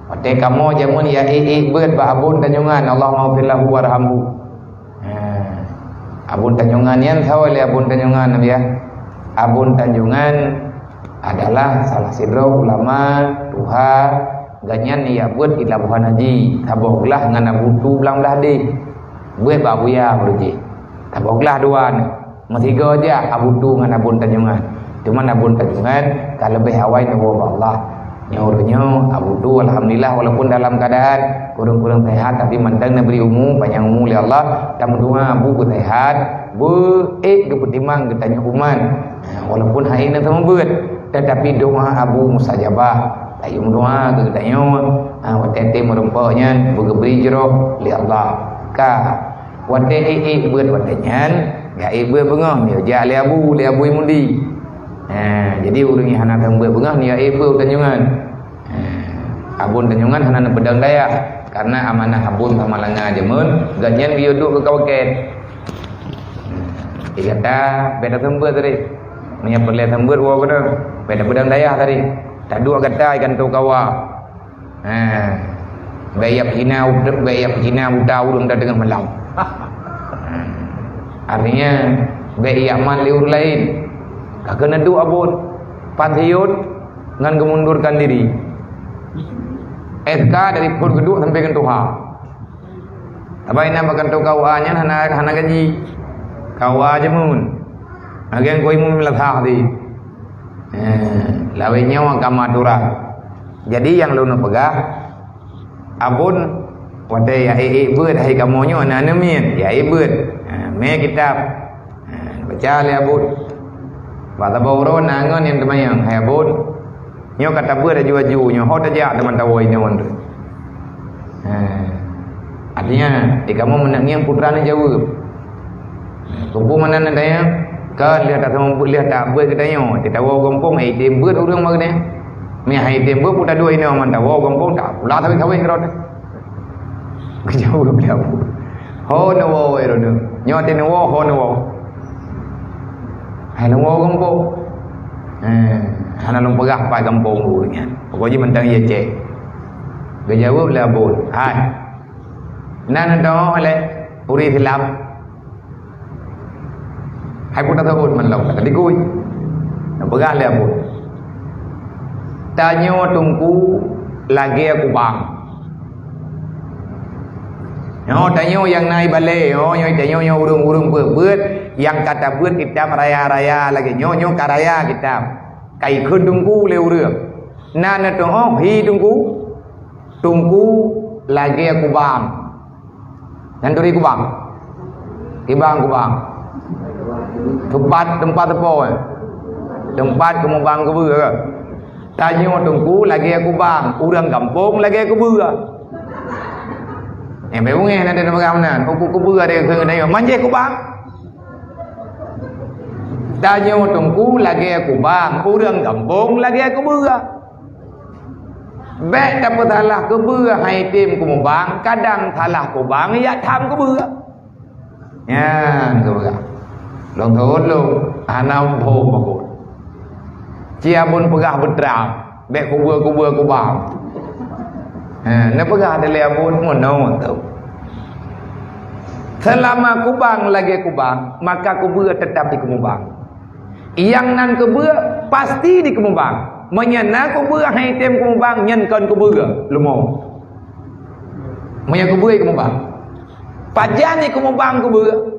watée kamoe jameun ya ék-ék beuet bak Abon Tanjongan, Allahumma ghfir lahu warhamhu. Ha. Abon Tanjongan nyan sawa lé Abon Tanjongan, ya. Abon Tanjongan adalah salah sidroe ulama tuha, gobnyan ya beuet di Labuhan Haji, saboh glah ngon Abu Tu Blang Blahdeh. Beuet bak Abuya beurujih. Saboh glah dua ni. Meusigoe jak Abu Tu ngon Abon Tanjongan. Cuman Abon Tanjongan ka leubeh awai neuwoe bak Allah. Nyoe uroe nyoe Abu Tu alhamdulillah walaupun dalam keadaan kurang-kurang sehat, tapi mantong neubri umu, panjang umu lé Allah. Tameudoa Abu beuseuhat, beuék geupeutimang geutanyoe umat. Ha, walaupun hai na teuma beuet, tetapi doa Abu mustajabah. Tayu meudoa keu geutanyoe, ha, watée tem meureumpok nyan beugeubri jroh lé Allah. Ka Watée ék-ék beuet watée nyan, jak ék beuet beungoh, miyueb jak lé Abu, lé Abu Mudi. Ha, jadi ureuëng nyang hana teumbeuet beungoh, nyoe ék beuet u Tanjongan. Ha, Abon Tanjongan hana neupeudong dayah, karena amanah Abon Samalanga jameun, gobnyan geuyue duek keu kawaken. Di gata, beda teumbeuet tadi. Meunyoe peureulée teumbeuet woe keunoe, beda peudong dayah tadi. Taduek gata ikan tu kawa. Ha. Bék yak Cina, bék yak Cina buta ureuëng dah teungoh malam. Ha. Artinya, bék yak man lé ureuëng laén. Ka keuneuk duek Abon. Pan siot ngon geumundurkan diri. S K dari phon geuduek sampai ngon tuha. Tapi na bak kantô K U A nyan hana, hana gaji. K U A jameun. Lagée koi mu meulasah di. Eh, lawét nyoe ka meuaturan. Jadi nyang lôn peugah, Abon watée ya ék-ék beuet hai kamoe nyoe na neumiet, ya ék beuet. Ha, mé kitab. Ha, baca lé Abon. Bak saboh uroe na ngon nyang teumanyong, "Hai Abon, nyoe ka tabeuet aju-aju nyoe, ho tajak teuma tawoe inoe nyoe." Ha. Artinya, di kamoe meunan ngieng putra neujaweueb. Kubu meunan tanya, ka lheueh taseumeubeuet lheueh tabeuet geutanyoe, titawoe gampông, hai tem beuet ureuëng bak geutanyoe. Meuhai tem beuet puta dua inoe mantong woe gampông, tak pula sawi-sawi keudroe. Geujaweueb lé Abu. Ho neuwoe wai droeneuh. Nyoe teuh neuwoe, ho neuwoe. Hai neuwoe gampông. Eh, hana lôn peugah pat gampông ureuëng nyan. Pokok jih mantong ie cek. Geujaweueb lé Abu. Hai. Na neudoh lé ureuëng Islam. Hai peue taseuôt man lom, ka digui. Neupeugah lé Abu. Tanyoe teungku lagée kubang. Nyoe tanyoe nyang na ibalée, nyoe, nyoe tanyoe nyoe ureuëng-ureuëng beuet-beuet nyang ka tabeuet kitab raya-raya lagée nyoe, nyoe ka raya kitab. Ka ikheun teungku lé ureuëng. Na neutuoh hi teungku, teungku lagée kubang. Nyan turi kubang. Kibang kubang. Teumpat, teumpat teupô, eh. Teumpat keumubang keubeue, eh. Tanyoe teungku lagée kubang, ureuëng gampông lagée keubeue. Eh, bék ungeh nanti nama kamu nan. Teungku keubeue ada keu tanyoe. Manjeh kubang. Tanyoe teungku lagée kubang, ureuëng gampông lagée keubeue. Bék tapeusalah keubeue hai tem keumubang, kadang salah kubang yak tham keubeue. Nyan keubeue. Lôn thôn lôn hana muphom bagot. Ci Abon peugah beutrang, bék keubeue-keubeue kubang. Ha, neupeugah dilée Abon meunoe tu. Seulama kubang lagée kubang, maka keubeue teutap di keumubang. Nyang nan keubeue pasti di keumubang. Meunyoe na keubeue hai tem keumubang, nyan kon keubeue, leumo. Meunyoe keubeue keumubang, pajan keumubang keubeue?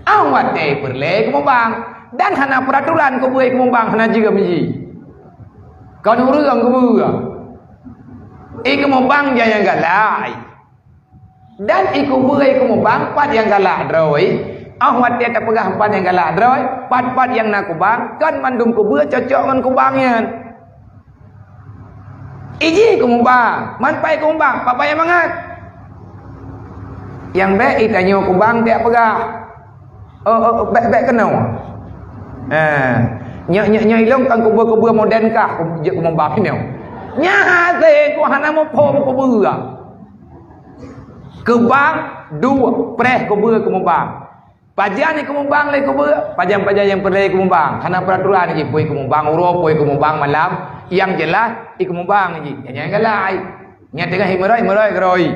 Ah, watée peureulée keumubang, dan hana peuraturan keubeue keumubang, hana jeuem ji. Kon ureuëng keubeue. I keumubang jih nyang galak. Dan i keubeue i keumubang pat nyang galak droe. Ah, watée tapeugah pat nyang galak droe, pat-pat nyang na kubang, kon mandum keubeue cocok ngon kubang nyan. Iji keumubang, man pai keumubang, pat-pat nyang mangat. Nyang bék i tanyoe kubang tiak peugah. Oh, oh, bék, bék keunoe. Eh, nyoe, nyoe, nyoe ilong kan keubeue-keubeue moden kah, jeuet keumubang nyoe. Nyan hase ku hana muphom kubeue. Keubang, duek, preh kubeue keumubang. Pajan ni keumubang lé kubeue, pajan-pajan nyang peureulée keumubang. Hana peuraturan jih, peue keumubang uroe, peue keumubang malam. Nyang jeulaih, i keumubang jih. Nyang galai. Nyang teungoh imeuroi, imeuroi keuroi.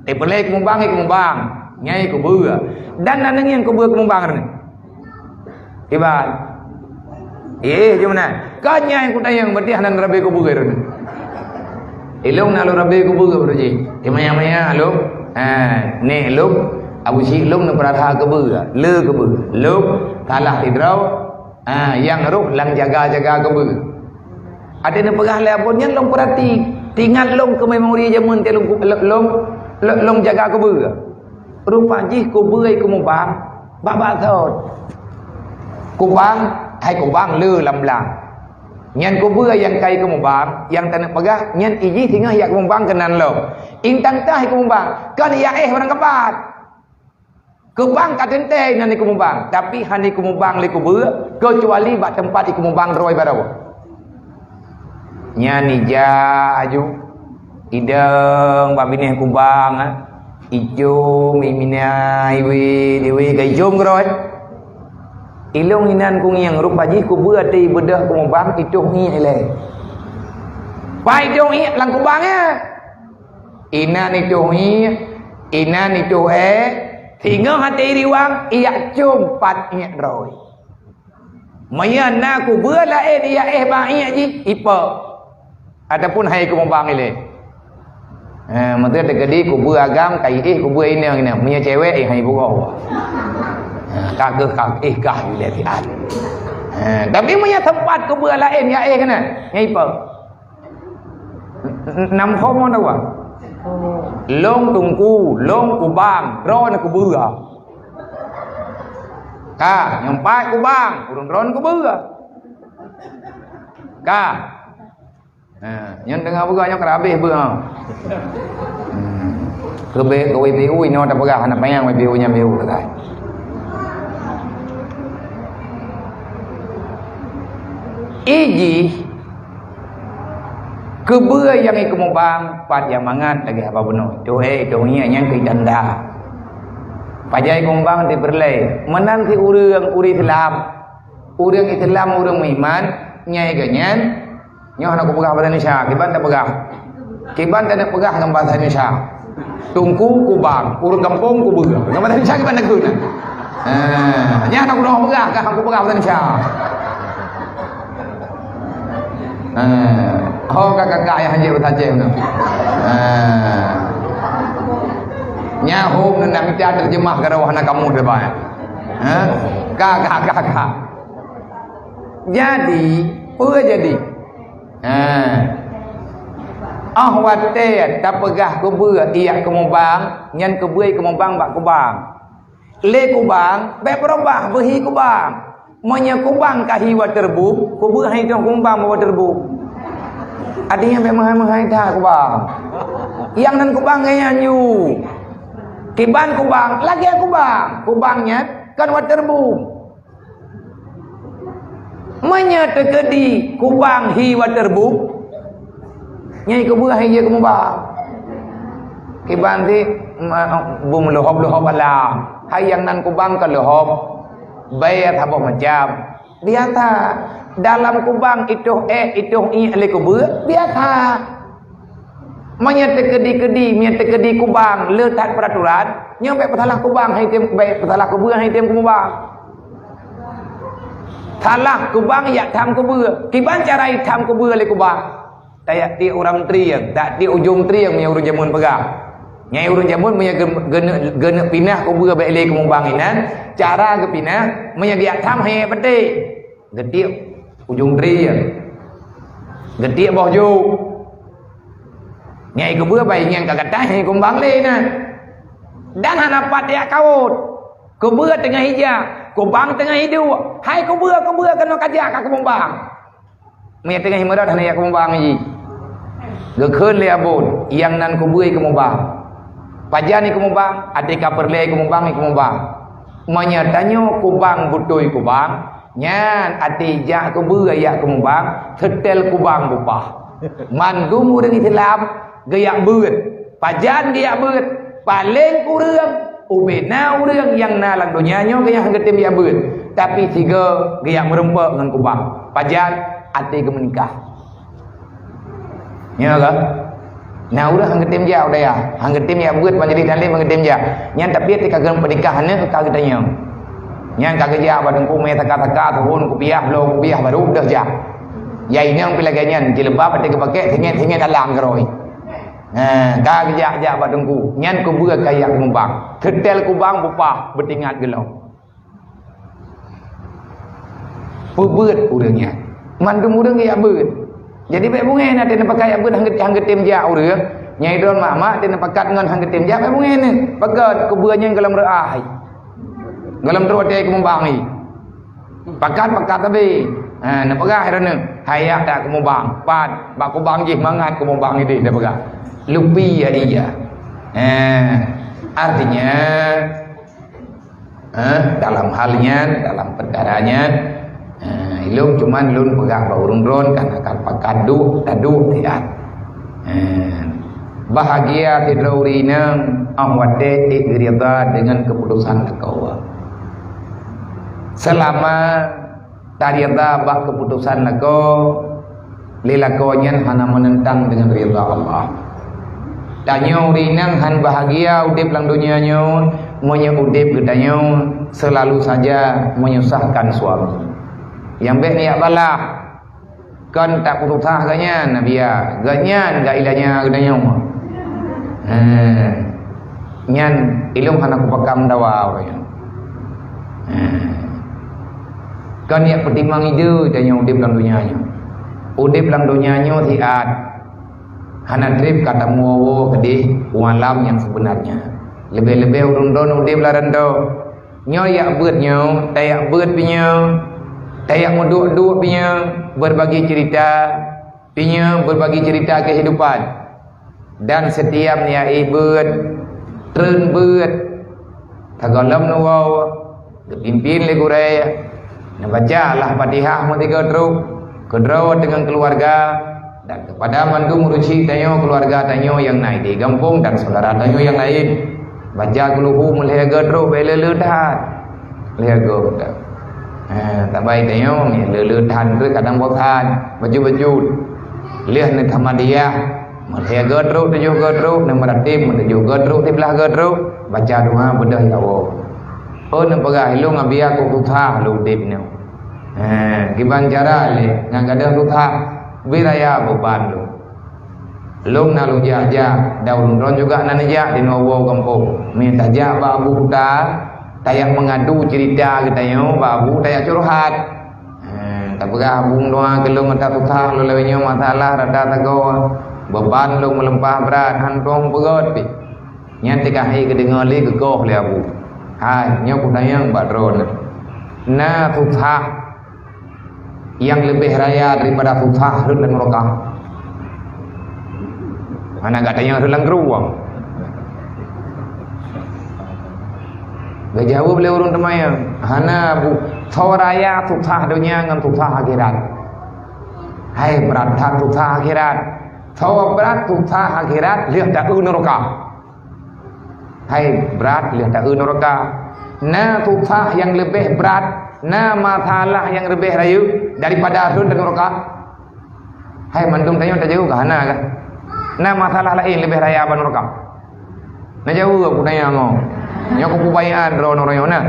Teupeureulée keumubang, i keumubang. Nyang kubeue. Dan na neungieng kubeue keumubang nyoe. Kiban. Eh, jom na. Ka nyang kutanyong, berarti hana rabe kubeue nyoe. Ilong na lôn rabe kubeue baru jih. Di maya-maya lôn. Ha, ni lôn. Abu Syik lôn na peurasa kubeue. Le kubeue. Lôn salah sidroe. Ha, nyang roh lam jaga-jaga kubeue. Ada neupeugah lé abon nyan lôn peurati. Tingat lôn keu memori jameun teuh lôn, lôn, lôn, lôn jaga kubeue. Rupa jih kubeue i keumubang bak-bak thon. Kubang, hai kubang le lam blang. Nyan kubeue nyang kai keumubang, nyang taneuk peugah, nyan i jih singoh jak keumubang keunan lom. Intan tah i keumubang, kon jak éh barang kapat. Keubang ka teuntée nyan i keumubang, tapi hana i keumubang lé kubeue, keucuali bak teumpat i keumubang droe baroe. Nyan ija aju, idong bak binéh kubang, ah. Icom, imina, iwe, iwe, ka icom keuroi. Ilong inan kungieng rupa jih kubeue ateueh beudôh keumubang itoh ngiek ilée. Pai itoh ngiek lam kubang, ya. Inan itoh ngiek, inan itoh ék, singoh ateueh riwang, iyak com pat ngiek droe. Meunyoe na kubeue laén iyak éh bak iek jih, ipe. Ataupun hai keumubang ilée. Ha, maksud teukeudi kubeue agam, ka iek éh kubeue inong-inong. Meunyoe cewek, eh, hai bugoe. Ha, ka geuh, ka éh gah ilée siat. Ha, tapi meunyoe teumpat kubeue laén iyak éh keunan, nyan ipe. Nam phom na wa. Lôn teungku, lôn kubang, droeneuh kubeue. Ka, nyang pat kubang, ureuëng droeneuh kubeue. Ka. Ha, nyang teungoh beugah nyoe ka habéh beuh, ha. Hmm. Keubeh ke W P U inoe tapeugah hana panyang W P U nyan W P U teukai. Ijih kubeue nyang ikeumubang pat nyang mangat lagée haba bunoe. Tuhe, tuhe nyang keu tanda. Pajan ikeumubang teupeureulee. Meunan si ureuëng, ureuëng Islam. Ureuëng Islam, ureuëng meuiman, nyang geuh nyan, nyoe hana kupeugah bahasa Indonesia, kiban tapeugah. Kiban tapeugah ngon bahasa Indonesia. Teungku kubang, ureuëng gampông kubeue. Ngon bahasa Indonesia kiban takheun. Ha, nyan hana kupeugah, ka hana kupeugah bahasa Indonesia. Ha, ho ka kakak nyang hanjeuet bahasa Aceh nyoe. Ha. Nyan hom ndak mita terjemah keu roh hana kamoe sabai. Ha? Ka, ka, ka, ka. Jadi, peue jadi? Ha. Óh watée tapeugah kubeue iyak keumubang, nyan kubeue keumubang bak kubang. Lé kubang, bék beurubah beuhi kubang. Meunyoe kubang ka hi waterboom, kubeue hai dong keumubang bak waterboom. Artinya bék meuhai-meuhai that kubang. Nyang nan kubang gaya nyu. Kiban kubang, lagée kubang. Kubang nyan kan waterboom. Meunyoe teukeudi kubang hi waterboom, nyan kubeue hai jeuet keumubang. Kiban si, ma-, beumeuleuhob-leuhob alam. Hai nyang nan kubang ka leuhob, bée saboh macam. Biasa. Dalam kubang itoh ék, itoh iek lé kubeue, biasa. Meunyoe teukeudi-keudi, meunyoe teukeudi kubang le that peuraturan, nyoe bék peusalah kubang hai tem, bék peusalah kubeue hai tem keumubang. Salah kubang jak tham kubeue. Kiban cara itam kubeue lé kubang? Tajak tiek uram trieng, tajak tiek ujong trieng meunyoe ureuëng jameun peugah. Nyang ureuëng jameun meunyoe geu-, geuneuk, geuneuk pinah kubeue bék lé keumubang inan, cara geupinah meunyoe geujak tham hai ék peutéh. Geutiek ujong trieng. Geutiek boh jôk. Nyang ikeubeuet bai ngieng ka gatai hai kumbang lé na. Dan hana pat jak kawot. Kubeue teungoh ija, kubang teungoh iduek. Hai kubeue, kubeue keunoe ka jak ka keumubang. Meunyoe teungoh imeurot hana jak keumubang jih. Geukheun lé abon, nyang nan kubeue ikeumubang. Pajan ikeumubang, até ka peureulée ikeumubang, ikeumubang. Meunyoe tanyoe kubang beutôi kubang, nyan até jak kubeue jak keumubang, seutel kubang bupah. Mandum ureuëng Islam geujak beuet. Pajan geujak beuet? Paleng kureueng ubena ureuëng nyang na lam donya nyoe geujak han geutem jak beuet, tapi sigoe geujak meurumpok ngon kubang. Pajan? Até geumeunikah. Nyoe ka? Na ureuëng han geutem jak u dayah, han geutem jak beuet, majelis taklim han geutem jak. Nyan tapi até ka geupeunikah aneuk ka geutanyong. Nyan ka geujak bak teungku mé saka-saka, seuhon kupiah, bloe kupiah, baru deuh jak. Ya inong pih lagée nyan, jilbab até geupakée, singet-singet alang keurôi. Ha, ka geujak-jak bak teungku. Nyan keubeue kajak kumubang. Teutel kubang bupah beutingat geulong. Peubeuet ureuëng nyan. Mandum ureuëng geujak beuet. Jadi bék beungéh na teuneuk pakat jak beuet han geutem jak ureuëng. Nyai droen mak-mak teuneuk pakat ngon han geutem jak, bék beungéh na. Pakat keubeue nyan gohlom reuah. Gohlom trok até kumubang. Pakat-pakat sabe. Ha, neupeugah droeneuh, "Hai yak, dak kumubang." Pat, bak kubang jih mangat kumubang idéh, neupeugah. Lupi ya dia. Ha, artinya, ha, dalam hal nyan, dalam perkara nyan, ha, ilong cuman lôn peugah bak ureuëng droen, karena kan pakat duek, taduek, ya. Ha. Bahagia sidroe ureuëng inong óh watée ék geurida deungon keuputosan lakoe. Seulama taridha bak keuputosan lakoe, lé lakoe nyan hana meunentang deungon ridha Allah. Tanyoe ureuëng inong han bahagia udeb lam donya nyoe, meunyoe udeb geutanyoe seulalu saja menyusahkan suami. Nyang bék neujak balah. Kon tapeususah geuhnyan, Nabi ya. Geuhnyan gak ilanya geutanyoe. Ha. Nyan ilong hana kupakam dawa ureuëng nyan. Ha. Kon yak peutimang ide tanyoe udeb lam donya nyoe. Udeb lam donya nyoe siat. Hana treb ka tamuwoe-woe keudeh u alam nyang seubeunarnya. Leubeh-leubeh ureuëng droen udeb lam reundo. Nyoe yak beuet nyoe, tayak beuet pinyang, tayak meuduek-duek pinyang, berbagi cerita pinyang, berbagi cerita kehidupan. Dan setiap nyak beuet, treun beuet, tagohlom neuwoe, geupimpin lé gurée, neubaca lah Fatihah meutiga trok, keudroe deungon keuluwarga, dan kepada mandum urusi tanyoe keuluwarga tanyoe nyang na di gampông dan saudara tanyoe nyang laén. Baca Kulhu meulhée geutrok bék le-le that. Lhée geutrok. Ha, tabai tanyoe le-le that treuk kadang bosan. Bacut-bacut. Lheueh neutamadiah. Meulhée geutrok tujoh geutrok, neumeuratib meutujoh geutrok, siblaih geutrok, baca doa beudôh ya Allah. Oh, neupeugah ilong abiya ku susah lôn udeb nyoe. Ha, kiban cara lé ngon gadôh susah, bri raya beuban lôn. Lôn na lôn jak-jak, dan ulôn droen juga na neujak di nuwoe gampông. Meutajak bak Abu Kuta, tayak meungadu cerita geutanyoe bak Abu, tayak curhat. Ha, tapeugah Abu doa keu lôn ata susah lôn lawét nyoe masalah rata sagoe, beuban lôn meuleumpah brat, han tueng peugét pih. Nyan teuka hai geudeungoe lé geugoh lé Abu. Hai, nyoe kutanyong bak droeneuh. Na susah nyang leubeh raya daripada susah rhot lam nuraka? Hana gata nyang rhot lam geuruwang. Geujaweueb lé ureuëng teuma nyan, hana bu-, soe raya susah donya ngon susah akhirat. Hai brat that susah akhirat. Soe brat susah akhirat, lheueh taeu nuraka. Hai brat lheueh taeu nuraka. Na susah nyang leubeh brat, na masalah nyang leubeh rayeuk daripada rhot lam nuraka? Hai mandum tanyoe tajaweueb kah? Hana kah? Na masalah laén leubeh raya bak nuraka? Neujaweueb peutanyaan nyoe. Nyoe keu peubaiat droeneuh nyoe na.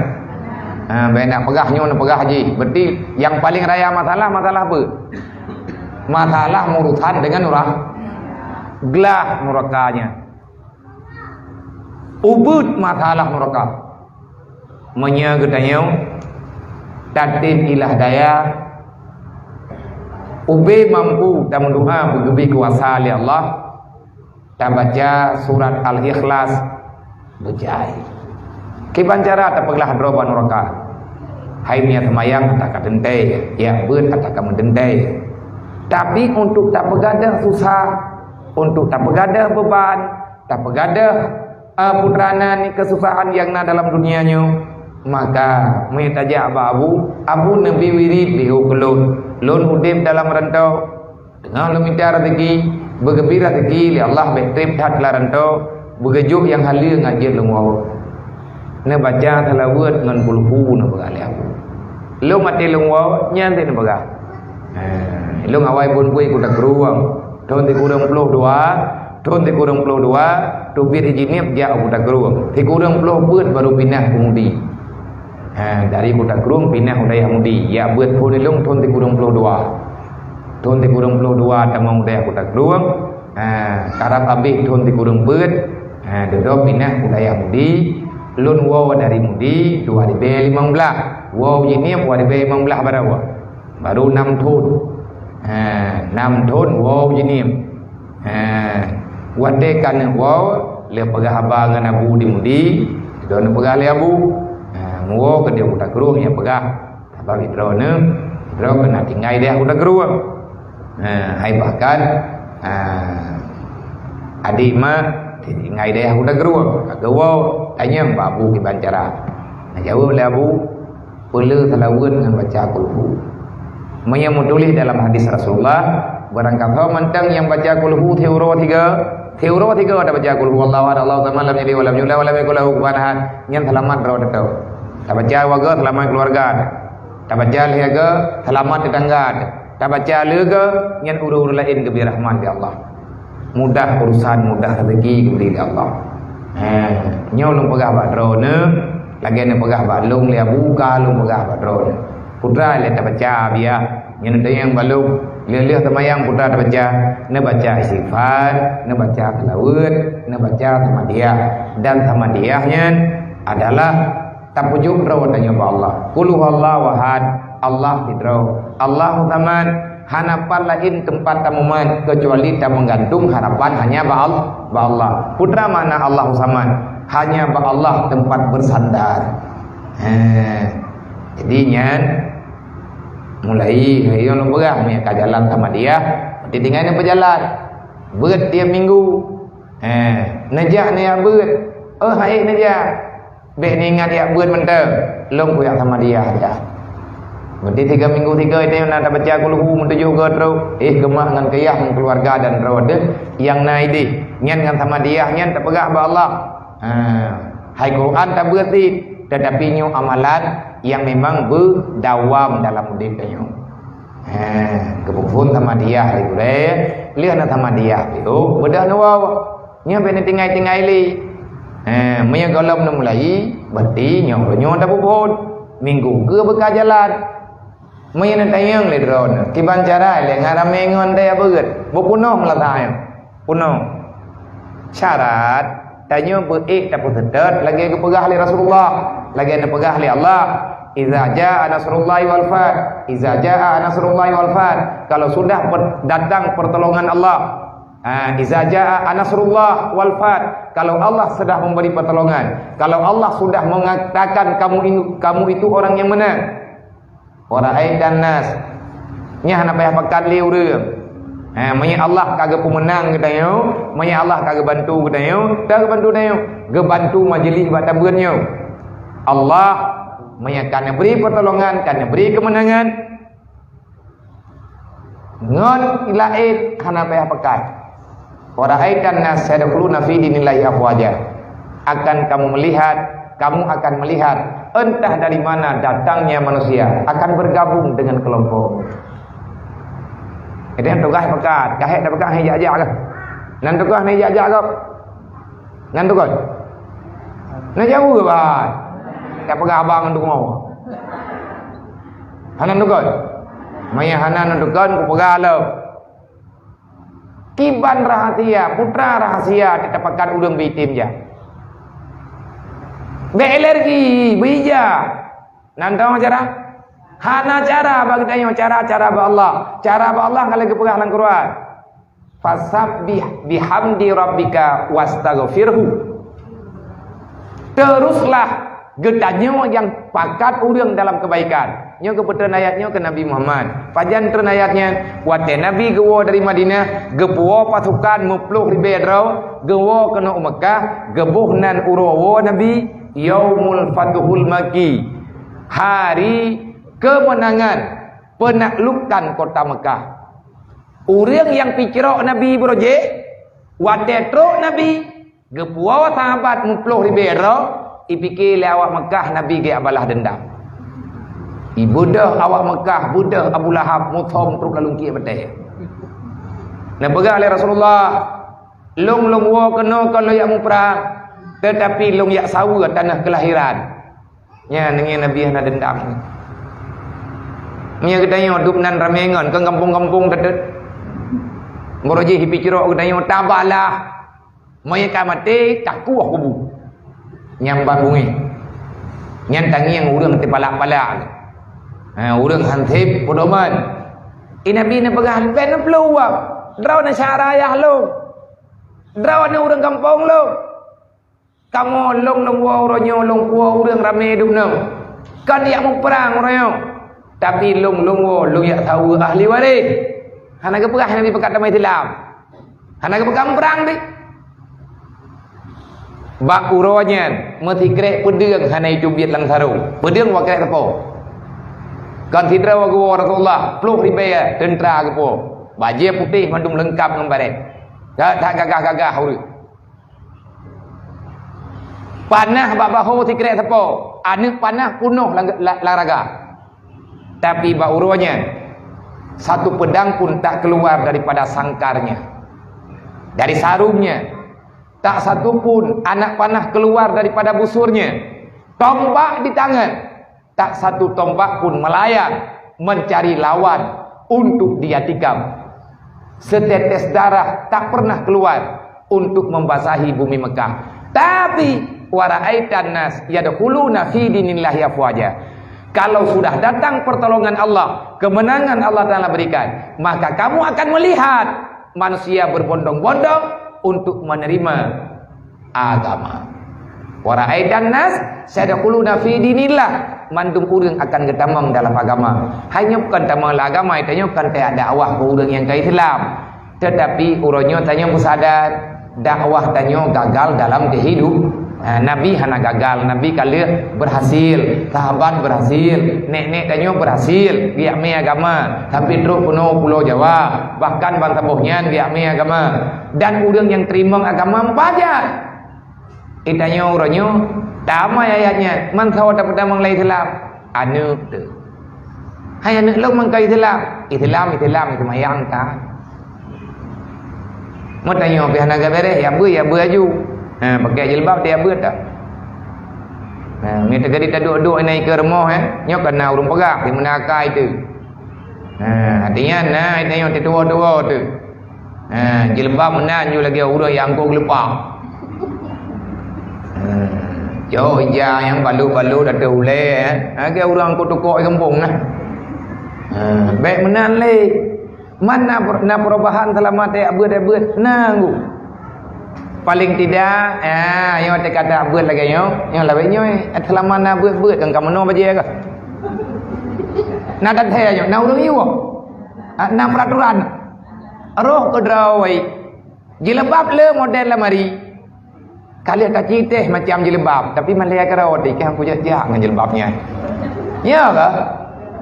Ha, bék na peugah nyoe, na peugah jih. Berarti nyang paleng raya masalah, masalah peue? Masalah meurusan deungon nuraka. Glah nuraka nyan. Ubeuet masalah nuraka. Meunyoe geutanyoe tatém ilah daya, ubé mampu tameudoa beugeubri kuasa lé Allah, tabaca surat Al-Ikhlas beujai. Kiban cara tapeuglah droe bak nuraka. Hai meunyoe seumayang ata ka teuntée, jak beuet ata ka meuteuntée. Tapi untuk tapeugadôh susah, untuk tapeugadôh beuban, tapeugadôh, eh, putra nan keususahan nyang na dalam dunia nyoe, maka meunyoe tajak bak Abu, Abu neubi wirid lé keu lôn. Lôn udeb dalam rantau, Teungoh lôn mita raseuki, beugeubri raseuki lé Allah, bék treb that lam rantô, beugeujok nyang haleue ngat jeuet lôn woe. Neubaca seulaweuet ngon kulhu neupeugah lé Abu. Lôn maté lôn woe, nyan teuh neupeugah. Ha, lôn awai phon bui kutakrueng. Thon sikureueng ploh dua, thon sikureueng ploh dua, teubiet Haji Nieb jak u Kuta Krueng. Sikureueng ploh beuet baru pinah u Mudi. Ha, dari Kuta Krueng pinah u dayah Mudi. Jak beuet phon ilong thon sikureueng ploh dua. Thon sikureueng ploh dua tamong u dayah Kuta Krueng. Ha, karab abéh thon sikureueng beuet. Ha, dudoe pinah u dayah Mudi. Lôn woe dari Mudi dua ribèe limong blaih. Woe Haji Nieb dua ribèe limong blaih baroe. Baru nam thon. Ha, nam thon woe Haji Nieb. Ha, watèe ka neuk woe, lheueh peugah haba ngon Abu di Mudi, droeneuh peugah lé Abu. Ha, meuwoe keudéh Kuta Krueng nyang peugah. Sabab droeneuh, droeneuh keuneuk tinggai dayah Kuta Krueng. Ha, hai bahkan, ha, adik mak tinggai dayah Kuta Krueng. Ka geuwoe, tanyong bak Abu kiban cara. Neujaweueb lé Abu, peuleueh seulaweuet ngon baca kulhu. Meunyoe meutuléh dalam hadis Rasulullah, barangkasoe mantong nyang baca kulhu siuroe tiga, siuroe tiga tabaca kulhu Allahu ahad, Allahu samad, lam yalid walam yulad, walam yakul lahu kufuwan ahad, nyan seulamat droe teuh. Tabaca dua ga seulamat keuluwarga. Tabaca lhèe ga seulamat teutangga. Tabaca lhèe ga nyan ureueng-ureueng laén geubri rahmat lé Allah. Mudah urusan, mudah rezeki geubri lé Allah. Ha, nyoe lôn peugah bak droeneuh, lagèe neupeugah bak lôn lé Abu, ka lôn peugah bak droeneuh. Putra lé tabaca biah, nyoe neutanyong bak lôn, lheueh-lheueh seumayang putra tabaca, neubaca istighfar, neubaca seulaweuet, neubaca samadiyah. Dan samadiyah nyan adalah tapeujok droe tanyoe bak Allah. Qul huwallahu ahad, Allah sidroe. Allahu samad, hana pat laén teumpat tamumat keucuali tameugantung harapan hanya bak Al-, bak Allah. Peue teuma makna Allahu samad? Hanya bak Allah teumpat beusandar. He. Jadi nyan mulai hai lôn peugah, meunyo ka jalan samadiyah, berarti tinggai neupeujalan. Beuet tiep minggu. He, neujak neujak beuet. Oh, hai neujak. Bék neuingat jak beuet mantong, lôn kujak samadiyah jak. Berarti tiga minggu tiga itu na tabaca kulhu meutujoh goe trok, eh, geumak ngon keu yah ngon keuluwarga dan droe teuh nyang na idéh. Nyan ngon samadiyah nyan tapeugah bak Allah. Ha, hai Quran tabeuet cit, tetapi nyoe amalan nyang memang beudawam dalam udép tanyoe. Ha, geupeuphon samadiyah lé gurèe, lheueh na samadiyah piôh, beudôh neuwoe. Nyoe bék neutinggai-tinggai lé. Eh, meunyoe gohlom neumulai, berarti nyoe, nyoe tapeuphon. Minggu keue beuka jalan. Meunyoe neutanyong lé droeneuh, kiban cara lé ngon ramé ngon dayah beuet. Beupunoh meulata nyoe. Punoh. Syarat, tanyoe beuék tapeuseutôt lagèe geupeugah lé Rasulullah, lagèe neupeugah lé Allah, "Iza jaa nasrullahi wal fath." Iza jaa nasrullahi wal fath. Kalau sudah per-, datang pertolongan Allah, Ha, "Iza jaa nasrullah wal fath." Kalau Allah sudah memberi pertolongan, kalau Allah sudah mengatakan kamu ini, kamu itu orang yang menang. Wa ra'aitan nas. Nyan hana payah pakat lé ureueng. Ha, meunyo Allah ka geupeumeunang geutanyoe, meunyo Allah ka geubantu geutanyoe, ka geubantu tanyoe, geubantu majelis bak tabeuet nyoe. Allah meunyo ka neubri pertolongan, ka neubri keumeunangan, ngon laén hana payah pakat. "Wa ra'aitan nas yadkhuluna fi dinillahi afwaja." Akan kamu melihat, kamu akan melihat entah dari mana datangnya manusia akan bergabung dengan kelompok. Jadi nyan tugaih pakat, kahé tapeugah hai jak-jak kah? Nyan tugaih hai jak-jak kah? Nyan tugaih. Nyan jauh kah, bah? Tapeugah abang ngon tugaih. Hana neuteugon. Meunyo hana neuteugon, kupeugah lom. Kiban rahasia, putra rahasia teuh tapakat ureueng beuitem jak. Bék alergi, beuija. Nan teuh cara? Hana cara bagi tanyoe, cara, cara bak Allah. Cara bak Allah ka lheueh geupeugah lam Quran. "Fasabbih bihamdi rabbika wastaghfirhu." Teruslah geutanyoe nyang pakat ureueng dalam keubaikan. Nyoe geupeutreun ayat nyoe keu Nabi Muhammad. Pajan treun ayat nyan? Watée Nabi geuwoe dari Madinah, geupuwoe pasukan meuploh ribée droe, geuwoe keunoe u Meukah, geuboh nan uroe woe Nabi, Yaumul Fathul Makki, hari kemenangan, penaklukan kota Meukah. Ureuëng nyang picrok Nabi beurojéh, watée trok Nabi, geupuwoe sahabat muploh ribée droe, ipike lé awak Meukah Nabi geujak balas deundam. Ibeudôh awak Meukah, beudôh Abu Lahab, muthom trok lalungkiek batée. Neupeugah lé Rasulullah, "Lôn, lôn woe keunoe kon lôn jak muprang, teutapi lôn jak saweue tanoh keulahiran." Nyan ngieng Nabi hana deundam. Meunyoe geutanyoe dub nan ramé ngon, kon gampông-gampông teuteuet. Beurojéh ipicrok geutanyoe tabalah. Meunyoe ka maté, takueh kubu. Nyan ban bungéh. Nyan tangieng ureuëng teupalak-palak. Ha, ureuëng hanseb pedoman. I Nabi neupeugah, "Bèk neuplueng. Droeneuh syedara ayah lôn. Droeneuh ureuëng gampông lôn. Kamoe lôn, lôn woe uroe nyoe lôn puwoe ureuëng ramé dub nyoe. Kon jak muprang uroe nyoe. Tapi lôn, lôn woe lôn jak saweue ahli waréh." Hana geupeugah Nabi pakat tamah Islam. Hana geupeugah muprang deh. Bak uroe nyan, meusikrek peudeueng hana jiteubiet lam sarong. Peudeueng wakrek teupô. Kon sidroe geuwoe Rasulullah, ploh ribée teuntra geupuwoe. Bajée putéh mandum leungkap ngon barét. That, that gagah-gagah ureuëng. Panah bak bahô sikrek teupô, aneuëk panah punoh lam, la-, lam raga. Tapi bak uroe nyan, satu pedang pun tak keluar daripada sangkarnya, dari sarungnya. Tak satu pun anak panah keluar daripada busurnya. Tombak di tangan, tak satu tombak pun melayang mencari lawan untuk dia tikam. Setetes darah tak pernah keluar untuk membasahi bumi Mekah. Tapi, "Wa ra'aitan nas yadkhuluna fi dinillahi afwaja." Kalau sudah datang pertolongan Allah, kemenangan Allah Ta'ala berikan, maka kamu akan melihat manusia berbondong-bondong untuk menerima agama. "Wa ra'aitan nas yadkhuluna fi dinillah." Mandum ureuëng akan geutamong dalam agama. Hai nyoe kon tamong lam agama, tanyoe kon tajak dakwah keu ureuëng nyang ka Islam. Teutapi uroe nyoe tanyoe meusadar, dakwah tanyoe gagal dalam keuhidup. Ha, Nabi hana gagal, Nabi ka lheueh berhasil, sahabat berhasil, nek-nek tanyoe berhasil geujak mé agama, sampai trok keunoe Pulo Jawa, bahkan ban saboh nyan geujak mé agama. Dan ureuëng nyang teurimong agama meupajan. Geutanyoe uroe nyoe, tamai ayat nyan, man saboh tapeutamong lam Islam, aneuëk teuh. Hai aneuëk lôn man ka Islam, Islam, Islam, seumayang ka. Meutanyoe pih hana gabéréh, ya beuet, ya beuet aju. Ha, pakai jilbab teuh ya beuet dak? Ha, meunyoe teukeudi taduek-duek inan ikeue rumoh, eh, nyoe kana ureuëng peugah, di meuna akai teuh. Ha, artinya na, artinya teutuwo-tuwo teuh. Ha, jilbab meunan ju lagée ureuëng nyang angkot geuleupah. Ha, cok ija nyang balot-balot ateueh ulée, eh. Lagée ureuëng angkot tukok di gampông nah. Ha, bék meunan lé. Man na per-, na perubahan seulama tajak beuet-beuet? Na ngu. Paling tidak, ya, nyoe teuka tajak beuet lagée nyoe, nyoe lawét nyoe, seulama na beuet-beuet kan ka meunoe bajée ka. Na teuntée nyoe, na ureuëng yue. Ah, na peraturan. Roh keudroe. Jilbab le model lamari. Ka lheueh taci teh macam jilbab, tapi malée keudroe teuh, keu han kujak-jak ngon jilbab nyan. Ya ka?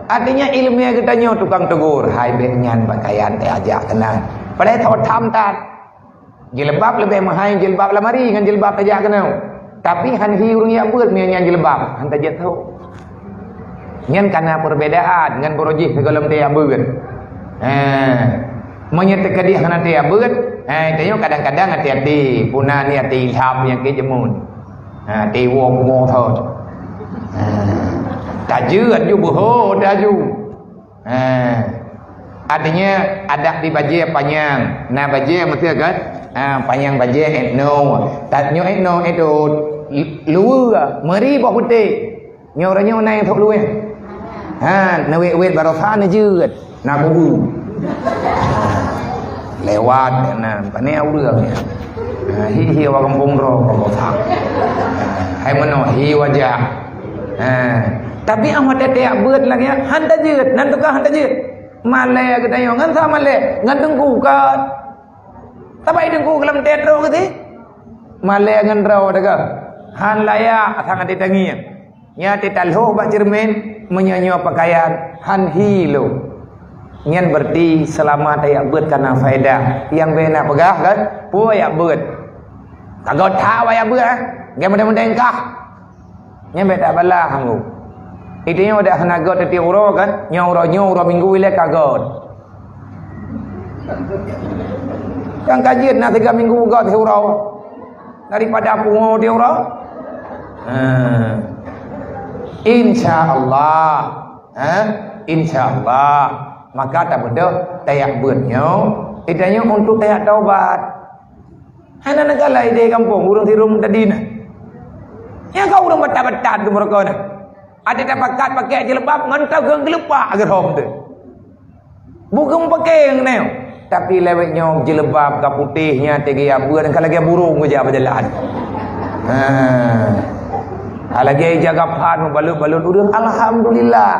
Artinya iéleumé geutanyoe tukang tegur, hai bék nyan pakaian teuh jak keunan. Padahai tho tham that. Jilbab leubeh meuhai jilbab lamari ngon jilbab tajak keunoe. Tapi han hi ureuëng jak beuet meunyoe nyan jilbab, han tajeuet tho. Nyan kana perbedaan ngon beurojih sigohlom tajak beuet. Ha. Meunyoe teukeudi hana tajak beuet, ha, tanyoe kadang-kadang hati-hati, puna ni hati ilham nyang keu jeumuen. Ha, tiwoe pungo thon. Ha. Tajeuet ju beuho taju. Ha. Artinya adak di bajée panyang. Nah, bajée meuteue kan? Ha, panyang bajée etno. Tanyoe etno, etno luweue, meuri boh putéh. Nyoe uroe nyoe na nyang sôk luweh. Ha, neuwét-wét baroesa neujeuet. Na kubu. Lewat na, pane ureuëng. Ha, hi, hi awak gampông droe baroesa. Hai meunoe hi wajah. Ha, tapi amat teutek beuet lagée nyan, han tajeuet, nan teuka han tajeuet. Malée geutanyoe ngon sa malée, ngon teungku ka. Tabai teungku keu lam tét droe geuti. Malée ngon droe teuka. Han layak sangat ditangieng. Nyan teutalhoh bak ceureumen, meunyoe nyoe peukayan han hi lom. Nyan berarti seulama tajak beuet kana faedah. Nyang bèk na peugah kan, peue jak beuet. Ka göt that wajak beuet, eh. Gèt meudeng-meudeng kah. Nyan bèk tabalah anggô. Itu nyoe dak hana göt tiep uroe kan, nyoe uroe, nyoe uroe minggu ilèe ka göt. Kan ka jeuet na tiga minggu göt tiep uroe. Daripada pungo tiep uroe. Ha. Insya Allah. Ha? Insya Allah. Maka tabeudôh tajak beuet nyoe, itu nyoe untuk tajak taubat. Hana neukalon idéh gampông ureueng sirôm tadi na. Nyang ka ureueng batat-batat tu meureuka na. Adak tapakat pakai jilbab ngon tageueng geulepak geuhom tu. Bukon pakai ngon nyoe. Tapi lewat nyoe jilbab ka putéh nya teugi abeuet ka lagèe burông geuja beujalan. Ha. Ha, lagèe jaga phan meubalot-balot ureueng, alhamdulillah.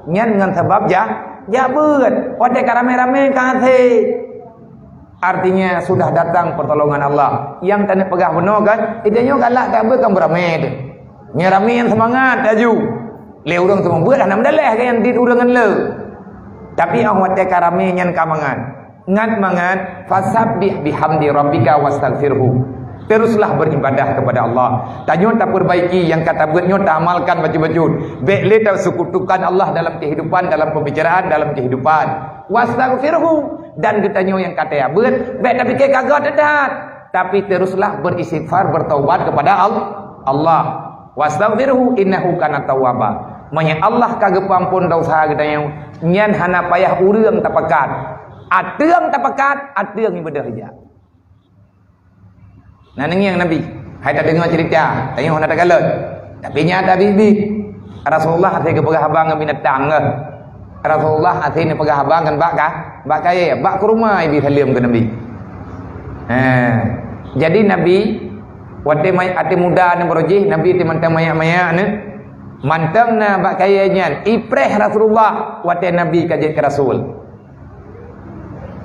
Nyan ngon sabab ja-, jak beuet. Watèe ka ramé-ramé ka hasé. Artinya sudah datang pertolongan Allah. Nyang taneuk peugah bunoe kan, itu nyoe galak ka beuet kan beuramé tu. Nyang ramé nyan seumangat laju. Lé ureueng seumeubeuet hana meudaleh ka nyan dit ureueng ngon le. Tapi 'oh watèe ka ramé nyan ka mangat. Ngat mangat, "Fasabbih bihamdi rabbika wastaghfirhu." Teruslah beribadah kepada Allah. Tanyoe taperbaiki nyang ka tabeuet nyoe, taamalkan bacut-bacut. Bèk lé tasekutukan Allah dalam kehidupan, dalam pembicaraan, dalam kehidupan. "Wastaghfirhu," dan geutanyoe nyang ka tajak beuet, bèk tapike ka göt that. Tapi teruslah beristighfar, bertaubat kepada Al-, Allah. "Wastaghfirhu innahu kana tawwaba." Meunyoe Allah ka geupeuamphon desya geutanyoe, nyan hana payah ureueng tapakat. Ateueng tapakat, ateueng ibadah ija. Na neungieng Nabi, hai tadeungoe ceurita, tanyoe hana takalon. Tapi nyan tabi-bi. Rasulullah hase geupeugah haba ngon binatang geuh. Rasulullah hase neupeugah haba ngon bak ka, bak kayèe, bak kuruma ibi saleuem keu Nabi. Ha. Jadi Nabi, watèe may-, até muda neuh baroe jih, Nabi até mantong manyak-manyak neuh, mantong na bak kayèe nyan, ipreh Rasulullah watèe Nabi ka jeuet keu Rasul.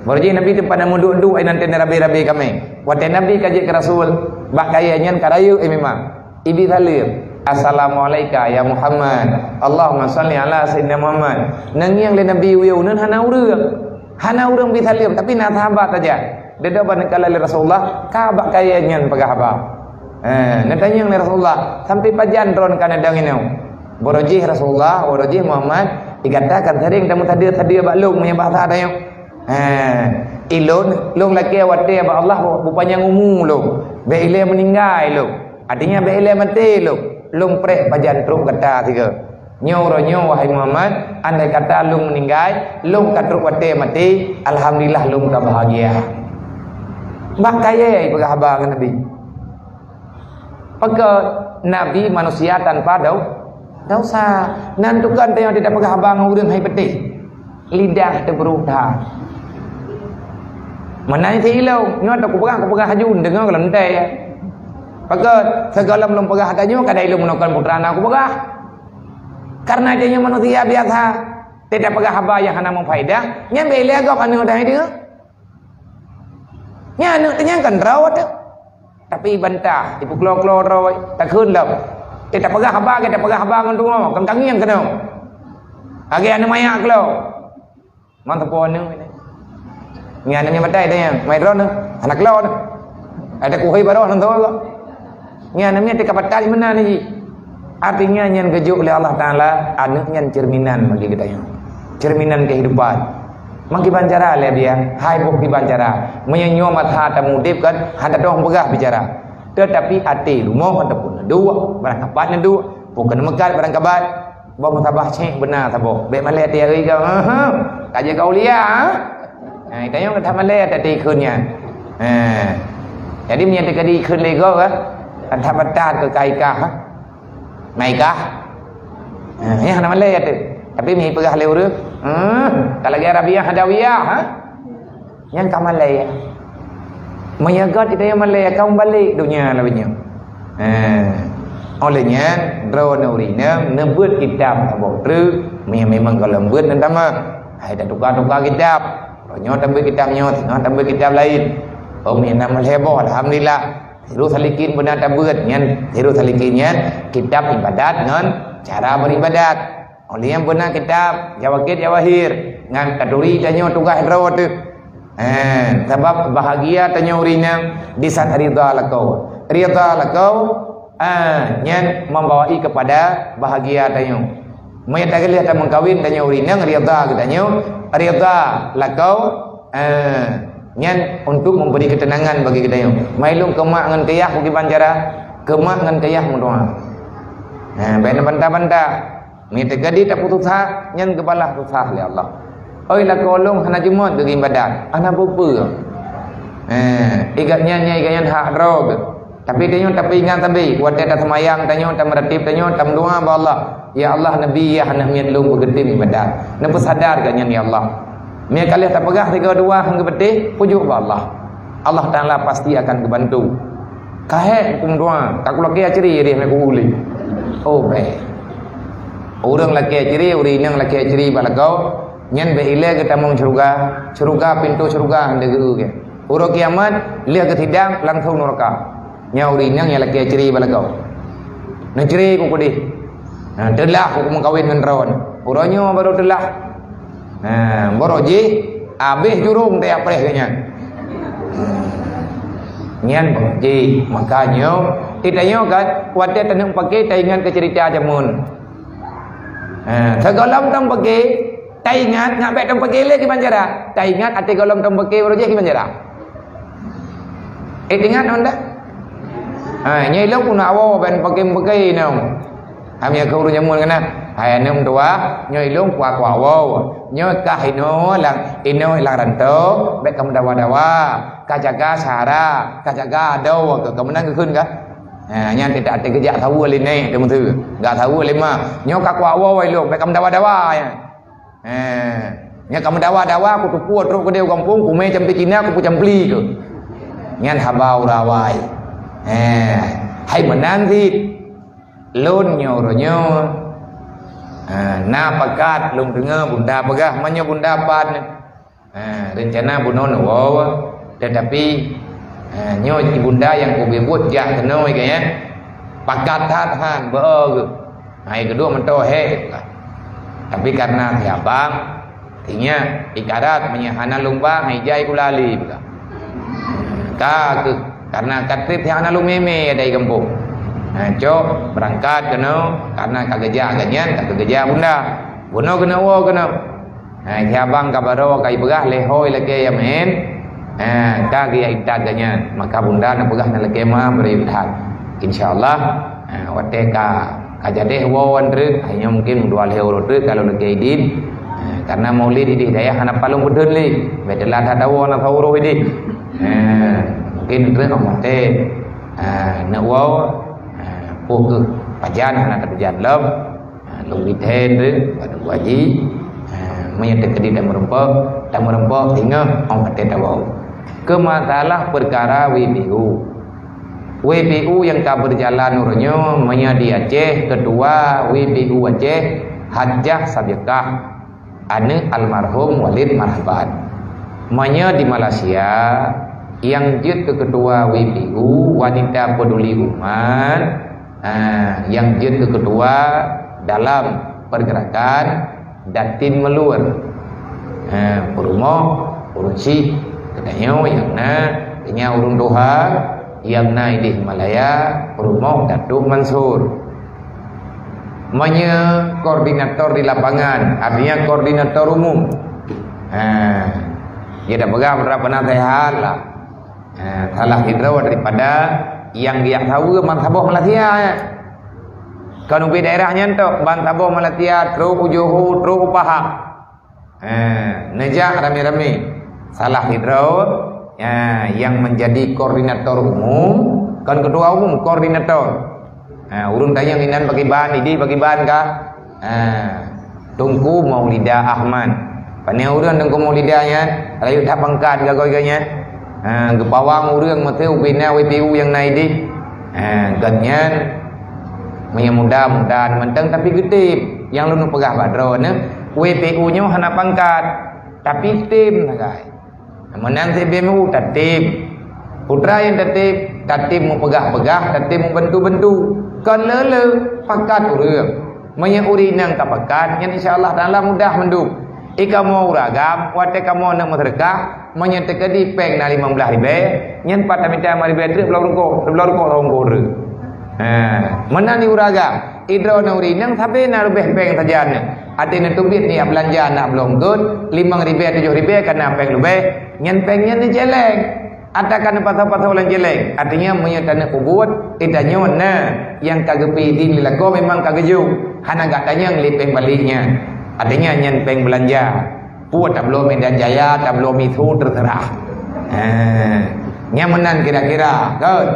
Baroe jih Nabi teumpat na meuduek-duek inan teuh neurabe-rabe kamé. Watèe Nabi ka jeuet keu Rasul, bak kayèe nyan ka rayeuk, eh, memang. Ibi saleuem, "Assalamualaika ya Muhammad. Allahumma shalli ala sayyidina Muhammad." Neungieng lé Nabi uyueng uneun hana ureueng. Hana ureueng bi saleuem, tapi na sahabat saja. Deudok ban neukalon lé Rasulullah, ka bak kayèe nyan peugah haba. Eh, neutanyong lé Rasulullah, "Sampai pajan droen ka neudong inoe?" Baroe jih Rasulullah, baroe jih Muhammad, "Di gata kan sering tameusadeue-sadeue bak lôn meunyoe bahasa tanyoe." Ha, ilôn, lôn lakèe watèe bak Allah beupanyang umu lôn, bèk ilèe meuninggai lôn. Artinya bèk ilèe maté lôn. Lôn preh pajan trok gata sigoe. Nyoe uroe nyoe, wahai Muhammad, andai kata lôn meuninggai, lôn ka trok watèe maté, alhamdulillah lôn ka bahagia. Bak kayèe peugah haba ngon Nabi. Pakon Nabi manusia tanpa dau-, dosa. Nan tukang teuh nyang tidak peugah haba ngon ureueng hai peuteh. Lidah teuh beurôh that. Meunan cit ilôn, nyoe teuh kupeugah, kupeugah laju, deungoe gohlom teuh. Pakon, sigohlom lôn peugah tanyoe, kadang ilôn meunoe kon putra na kupeugah. Karena tanyoe manusia biasa, tidak peugah haba nyang hana meufaedah, nyan bèk ilèe gob aneuk tanyoe deungoe. Nyan aneuk teuh nyan kan droe teuh. Tapi bantah, ipeuklô-klô droe, takheun lom. Eh, tapeugah haba, eh, tapeugah haba ngon tuwoe, kon ka ngieng keunoe. Lagèe aneuk manyak klô. Man teupeue aneuk nyan. Nyan aneuk nyang batai teuh nyan, mai droeneuh, hana klô neuh. Ada kuhôi baroe nyan teuh. Nyan aneuk nyan teuka batai meunan jih. Artinya nyan geujok lé Allah Taala, aneuk nyan cerminan bagi geutanyoe. Cerminan kehidupan. Meukiban cara lé biya, hai boh kiban cara. Meunyoe nyoe masa tamudeb kan, hana dong peugah bicara. Tetapi até rumoh ataupun neuduek, barang kapat neuduek, pukon meukat barang kabat. Boh meutabah cék beuna saboh. Bèk malèe até hari ka. Aha. Ka jeuet keu aulia. Ha, geutanyoe ka that malèe até ikheun nyan. Ha. Jadi meunyoe teuka di ikheun lé gob, ha, that batat keu kai kah, ha. Naikah? Ha, nyan hana malèe teuh. Tapi mi peugah lé ureueng, hmm, ka lagèe Rabiah Adawiyah, ha? Nyan ka malèe. Meunyoe göt geutanyoe malèe, ka meubalek donya laban nyoe. Ha. Oleh nyan, droeneuh ureueng inong neubeuet kitab saboh treuk, meunyoe memang gohlom beuet neutamah. Hai tatuka-tuka kitab. Nyoe tabeuet kitab nyoe, nyoe tabeuet kitab laén. Oh, meunyoe na malèe boh, alhamdulillah. Sirus Salikin beuna tabeuet nyan, Sirus Salikin nyan kitab ibadat ngon cara beribadat. Oleh nyang beuna kitab, Jawakit Jawahir, ngan taturi tanyoe tugaih droe teuh. Eh, sabab bahagia tanyoe ureueng inong di saat ridha lakoe. Ridha lakoe, ah, nyan membawai kepada bahagia tanyoe. Meunyo tagaleh tameukawen tanyoe ureueng inong ridha geutanyoe, ridha lakoe, eh, nyan untuk memberi ketenangan bagi geutanyoe. Mai lôn keu mak ngon keu yah bagaimana cara? Keu mak ngon keu yah meudoa. Eh, bèk na banta-banta. Meunyo teukeudi tapeususah, nyan geubalah susah lé Allah. Oi, lakoe lôn hana jeumot geuibadat, hana peue-peue. Eh, igat nyan, nyan igat nyan hak droe geuh. Tapi tanyoe tapeuingat sabe, watèe taseumayang tanyoe, tameuratéb tanyoe, tameudoa bak Allah, "Ya Allah, neubi yah aneuk miet lôn beugeutem ibadat." Neupeusadar geuh nyan, ya Allah. Meunyo ka lheueh tapeugah sigoe dua hana geupatéh, pujok bak Allah. Allah Taala pasti akan geubantu. Ka hék keu meudoa, ka kulakèe cre, rih meukubu lé. Oh, bèk. Ureueng lakèe cre, ureueng inong lakèe cre bak lakoe, nyan bèk ilèe geutamong syeuruga, syeuruga, pintoe syeuruga hana geu-eu gèt. Uroe kiamat, lheueh geusidang, langsong nuraka. Nyan ureueng inong nyang lakèe cre bak lakoe. Neucre ku keudéh. Nah, teulah ku meukawen ngon droeneuh. Uroe nyoe barô teulah. Nah, barô jih, abéh jurông tajak preh geuh nyan. Nyan barô jih, maka nyoe, tanyoe kan, watèe taneuk paké taingat keu ceurita jameun. Ha, sigohlom tameupakè, taingat, nyak bèk tameupakè lé kiban cara. Taingat até gohlom tameupakè baru jih kiban cara. Eh, ingat ngon dah? Ha, nyoe ilôn pun awoe bèk paké-paké inong. Kami aku ureueng jameun keunan. Hai aneuk meutuah, nyoe ilôn kuat-kuat awoe. Nyoe kah inoe lam, inoe lam rantau, bèk kamoe dawa-dawa. Ka jaga syara, ka jaga adoe, ka meunan geukheun kah? Ha, nyan teutak teugeujak saweue lé nèk teuh meuteue. Gak saweue lé ma. Nyoe ka kuat woe lôn, bèk ka meudawa-dawa nyan. Ha, nyan ka meudawa-dawa, kuteupue trok keudéh u gampông, kumè campli Cina, kupeucampli keuh. Nyan haba ureueng awai. Ha, hai meunan cit. Lôn nyoe uroe nyoe. Ha, na pakat lôn deungö bunda peugah, meunyoe bunda pat. Ha, reuncana bunoe neuwoe, teutapi, ha, nyoe ibunda nyang kubiet buet jak keunoe keu nyan. Pakat that han, beu geuh. Ha, nyang keudua meutoe hé. Tapi karena si abang, ingat, ikarat meunyoe hana lôn ba, hai jai kula lé buka. Ka keuh, karena ka trép hana lôn mé-mé ada di gampông. Ha, cok, beurangkat keunoe, karena ka geujak geuh nyan, ka geujak bunda. Bunoe keunoe woe keunoe. Ha, si abang ka baroe ka ipeugah lé hôi lakèe nyang meu'én. Ha, ka geujak intat geuh nyan. Maka bunda neupeugah nyan lakèe ma bri that. Insya Allah, ha, watèe ka, ka jadeh woe wan treuk, ha, nyoe mungkin dua lhèe uroe treuk ka lôn lakèe idin. Ha, karena maulid idéh dayah hana palong peutheun lé. Bèk teulat that tawoe na saurôh idéh. Ha, mungkin treuk watèe, ha, neuk woe, ha, poh keuh pajan hana tapeujan lom. Ha, lôn bri thèe treuk bak Teungku Haji. Ha, meunyoe teukeudi tameureumpok, tameureumpok singoh ôn watèe tawoe. Keu masalah peukara W P U. W P U nyang ka beujalan uroe nyoe, meunyoe di Aceh, keutua W P U Aceh, Hajah Sabiqah, aneuk almarhum Walid Marhaban. Meunyoe di Malaysia, nyang jeuet keu keutua W P U, Wanita Peduli Umat, ha, nyang jeuet keu keutua dalam pergerakan Datin Meulur. Ha, peurumoh, ureueng chik, geutanyoe nyang na, nyang ureueng tuha, nyang na idéh Malaya, peurumoh Datuk Mansur. Meunyoe koordinator di lapangan, artinya koordinator umum. Ha, dia dah pegang beberapa nasihat lah. Ha, salah sidroe daripada nyang geujak saweue ban saboh Malaysia, ya. Kon ubé daerah nyan tok, ban saboh Malaysia, trok u Johor, trok u Pahang. Ha, neujak ramé-ramé. Salah sidroe, ha, nyang menjadi koordinator umum, kon ketua umum, koordinator. Ha, ureueng tanyong inan pakriban, idéh pakriban ka? Ha, Teungku Maulida Ahmad. Pane ureueng Teungku Maulida nyan, rayeuk that pangkat gagoe geuh nyan. Ha, geupawang ureueng meusé ubé na W P U nyang na idéh. Ha, geuh nyan meunyoe muda-muda mantong tapi geutem. Nyang lôn peugah bak droeneuh, W P U nyoe hana pangkat, tapi tem sagai. Meunan cit B M U tatem. Putra nyang tatem, tatem meupeugah-peugah, tatem meubantu-bantu. Kon le-le pakat ureueng. Meunyoe ureueng inong ka pakat, nyan insya Allah Taala mudah mandum. I kamoe ureueng agam, watèe kamoe neuk meuseudeukah, meunyoe teukeudi péng na limong blaih ribèe, nyan pat tamita limong ribèe treuk bloe rukok, bloe rukok lheuh ureueng. Ha, meunan di ureueng agam. I droeneuh ureueng inong sabé na leubeh péng sajan. Até neuteubiet nyan beulanja aneuk bloe eungkôt, limong ribèe, tujoh ribèe ka na péng leubeh, nyan péng nyan neucèlèng. Ata ka neupasoe-pasoe lam cèlèng. Artinya, meunyoe taneuk peubuet, eh, tanyoe na nyang ka geupeuidhin lé lakoe memang ka geujok. Hana gata nyang lé péng balek nyan. Artinya, nyan péng beulanja. Peue tabloe Medan Jaya, tabloe Miso, teuseurah. Ha. Nyan meunan kira-kira, kan?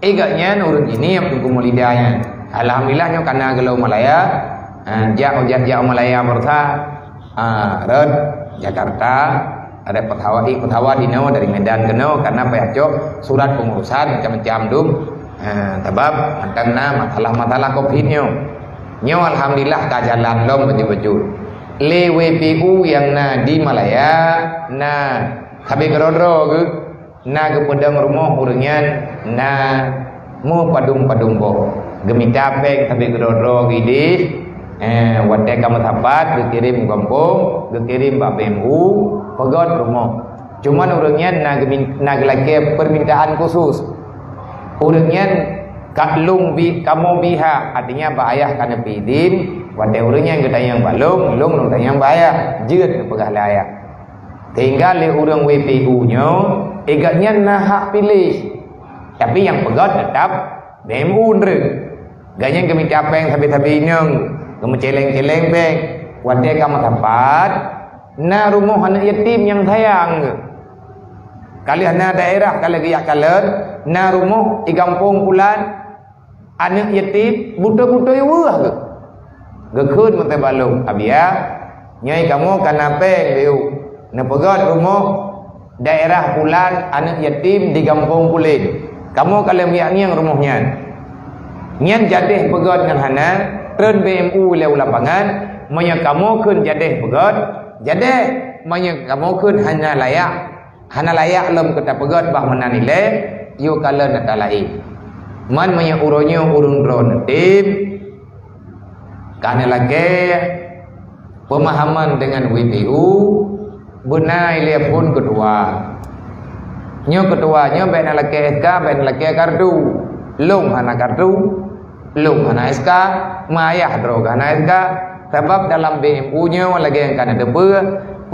Eh, gobnyan ureueng Jeunieb Teungku Maulida nyan. Alhamdulillah, nyoe ka na geulôn Malaya. Ha, jak, jak, jak Malaya baroesa. Ha, rot Jakarta, ada pesawat, eh, pesawat inoe dari Medan keunoe, karena payah cok surat pengurusan macam-macam dum. Ha, sabab mantong na masalah-masalah covid nyoe. Nyoe alhamdulillah ka jalan lom beujeuet-beujeuet. Lé W P U nyang na di Malaya, na sabé keudroe-droe geuh. Na geupeudong rumoh ureueng nyan, na meupadum-padum boh. Geumita péng sabé keudroe-droe geuh idéh, eh, watèe ka meusapat geukirém u gampông, geukirém bak B M U, peugöt rumoh. Cuman ureueng nyan na geumin-, na geulakèe peumintaan khusus. Ureueng nyan ka lôn bi-, kamoe biha, artinya bak ayah ka neupeuidhin, watèe ureueng nyan geutanyong bak lôn, lôn lôn tanyong bak ayah, jeuet neupeugah lé ayah. Sehingga lé ureueng W P U nyoe, eh, gobnyan na hak piléh. Tapi nyang peugöt teutap B M U ndeueng. Gobnyan geumita péng sabé-sabé inong, geumeucèlèng-cèlèng péng. Watèe ka meusapat, na rumoh aneuk yatim nyang sayang geuh. Ka lheueh na daerah, ka lheueh geujak kalon, na rumoh i gampông pulan, aneuk yatim, beutôi-beutôi weueh geuh. Geukheun meuteubaloe, "Abiya, nyoe kamoe ka na péng, Biu. Neupeugöt rumoh daerah pulan aneuk yatim di gampông pulan. Kamoe ka lheueh miak ngieng rumoh nyan." Nyan jadeh peugöt ngon hana, treun B M U lé u lapangan, meunyoe kamoe kheun jadeh peugöt, jadeh, meunyoe kamoe kheun hana layak, hana layak lom keu tapeugöt bah meunan ilèe, yue kalon ata laén. Man meunyoe uroe nyoe ureueng droeneuh tem, ka neulakèe peumahaman deungon W P U, beuna ilèe phôn keutua. Nyoe keutua nyoe bèk neulakèe S K, bèk neulakèe kartu. Lôn hana kartu. Lôn hana S K, ma ayah droe ka hana S K, sabab dalam B M U nyoe lagèe nyang ka neuteupeue,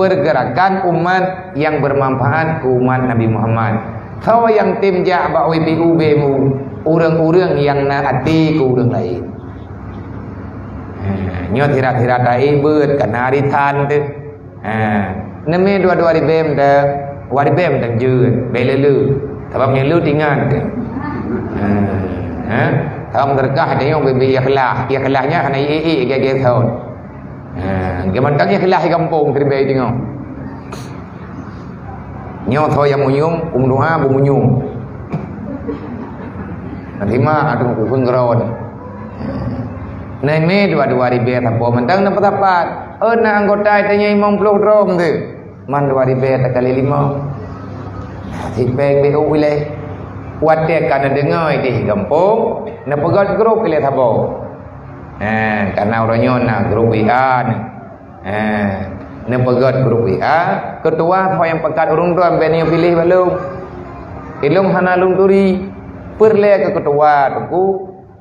pergerakan umat nyang bermanfaat keu umat Nabi Muhammad. Soe nyang tem jak bak W P U B M U, ureueng-ureueng nyang na até keu ureueng laén. Ha, nyoe sira-sira taék beuet ka na arisan teuh. Ha, neumè dua-dua ribèe mantong, dua ribèe mantong jeuet, bèk lé-lé. Sabab nyang lé tingan. Ha, ha. Sabab seudeukah tanyoe bèk-bèk ikhlas. Ikhlas nyan hana ié-ié gèt-gèt thon. Ha, geuh mantong ikhlas di gampông siribèe tanyoe. Nyoe soe nyang munyueng, kumeudoa beumunyueng. Neuteurimong ateueh keupeue keudroe. Neumè dua-dua ribèe sapo mantong neupeusapat. Oh, na anggota tanyoe limong ploh droe teuh. Man dua ribèe takali limong. Sipéng B U ilèe. Watèe ka neudeungoe di gampông, neupeugöt grup ilèe saboh. Ha, karena uroe nyoe na grup W A nyoe. Ha, neupeugöt grup W A, keutua soe nyang pakat ureueng droe bèk neuyue piléh bak lôn. Ilôn hana lôn turi. Peureulèe keu keutua, Teungku.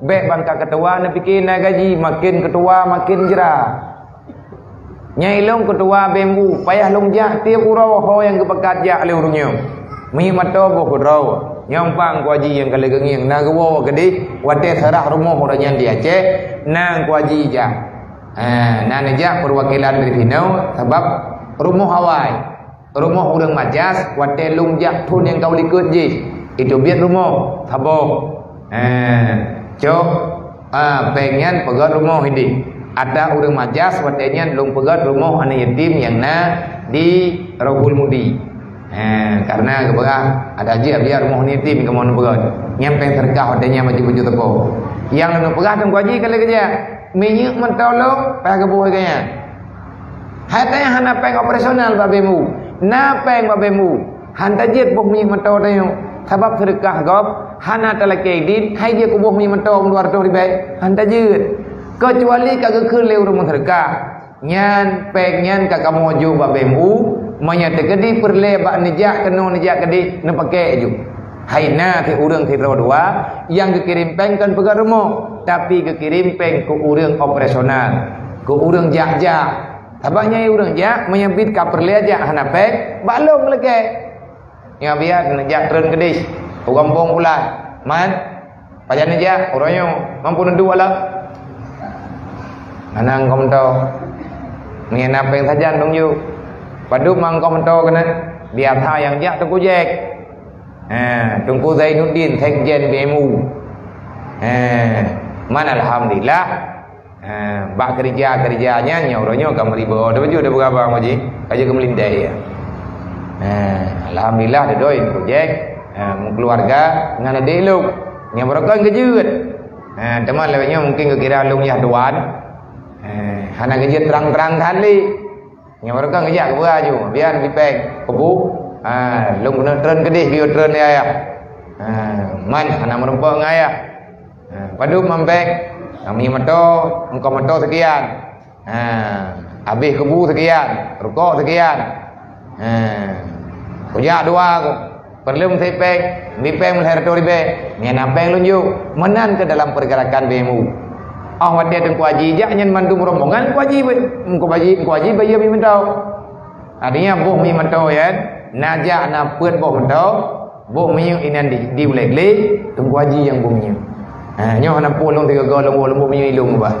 Bèk bangka keutua neupike na gaji, maken keutua maken jra. Nyan ilôn keutua B M U, payah lôn jak tiep uroe ho nyang geupakat jak lé ureueng nyoe. Miyueb mantong boh keudroe, nyoe pang Teungku Haji nyang ka lheueh geungieng na geuwoe keudéh, watèe seurah rumoh ureueng nyan di Aceh, na Teungku Haji jak. Ha, na neujak peuwakilan dari sinoe sabab rumoh awai. Rumoh ureueng Majas watèe lôn jak thôn nyang ka u likot jih. Iteubiet rumoh saboh. Ha, cok, ha, péng nyan peugöt rumoh idéh. Ata ureueng Majas watèe nyan lôn peugöt rumoh aneuk yatim nyang na di Rohul Mudi. Ha, karena geupeugah ata jih biar rumoh aneuk yatim kamoe neupeugöt. Nyan péng seudeukah watèe nyan baju-baju teupeu. Nyang lôn peugah Teungku Haji ka lheueh geujak. Miyueb mantong lôn payah geuboh keu nyan. Hai tanyoe hana péng operasional bak B M U. Na péng bak B M U. Han tajeuet boh miyueb mantong tanyoe. Sabab seudeukah gob hana talakèe idin, hai jeuet kuboh miyueb mantong dua reutôh ribèe. Han tajeuet. Keucuali ka geukheun lé ureuëng meuseudeukah, nyan péng nyan ka kamoe jok bak B M U, meunyoe teukeudi peureulée bak neujak keunoe neujak keudeh, neupakée ju. Hai na sit ureuëng sidroe dua nyang geukirém péng kon peugöt rumoh, tapi geukirém péng keu ureuëng operasional, keu ureuëng jak-jak. Sabab nyan ureuëng jak, meunyoe bit ka peureulée jak hana péng, bak lôn lakée. Nyoe biasa neujak treun keudeh, u gampông pula. Man, pajan neujak, uroe nyoe, mampu neuduek lah. Hana engkau meuto. Meunyoe na péng sajan dong ju. Padub ma engkau meuto keunan. Biasa nyang jak Teungku Jack. Ha, Teungku Zainuddin, Sekjen B M U. Ha, man alhamdulillah. Ha, bak keurija-keurija nyan, nyoe uroe nyoe ka meuribot. Dah baju dah beugabang, Pak Haji. Ka jeuet keu meulintèe, ya. Ha, alhamdulillah, dah doi projek. Ha, meukeuluwarga ngon adék lôn. Nyang barokon geujeuet. Ha, teuma lewat nyoe mungkin geukira lôn yah tuan. Ha, hana geujeuet trang-trang that lé. Nyang barokon geujak keu beuraju, biar bipeng, keubu. Ha, lôn keuneuk treun keudeh, geuyue treun ya, ya. Ha, man hana meureumpok ngon ayah. Ha, padub mampek, ha, meunyoe moto, engkau moto sekian. Ha, habéh keubu sekian, rukok sekian. Ha, kujak dua ku. Peureuleuem sipeng, bipeng meulhèe reutôh ribèe. Nyan na peng lôn jok. Meunan keu dalam pergerakan B M U. Oh, watèe Teungku Haji jak nyan mandum rombongan Teungku Haji, Teungku Haji, Teungku Haji bayeue meuntau. Artinya boh mi meuto nyan, na jak na peuet boh meuto, boh minyeuk inan di, di ulèe glé, Teungku Haji nyang boh minyeuk. Ha, nyoe hana peue lôn sigoe-goe lôn boh, lôn boh minyeuk ilôn bah.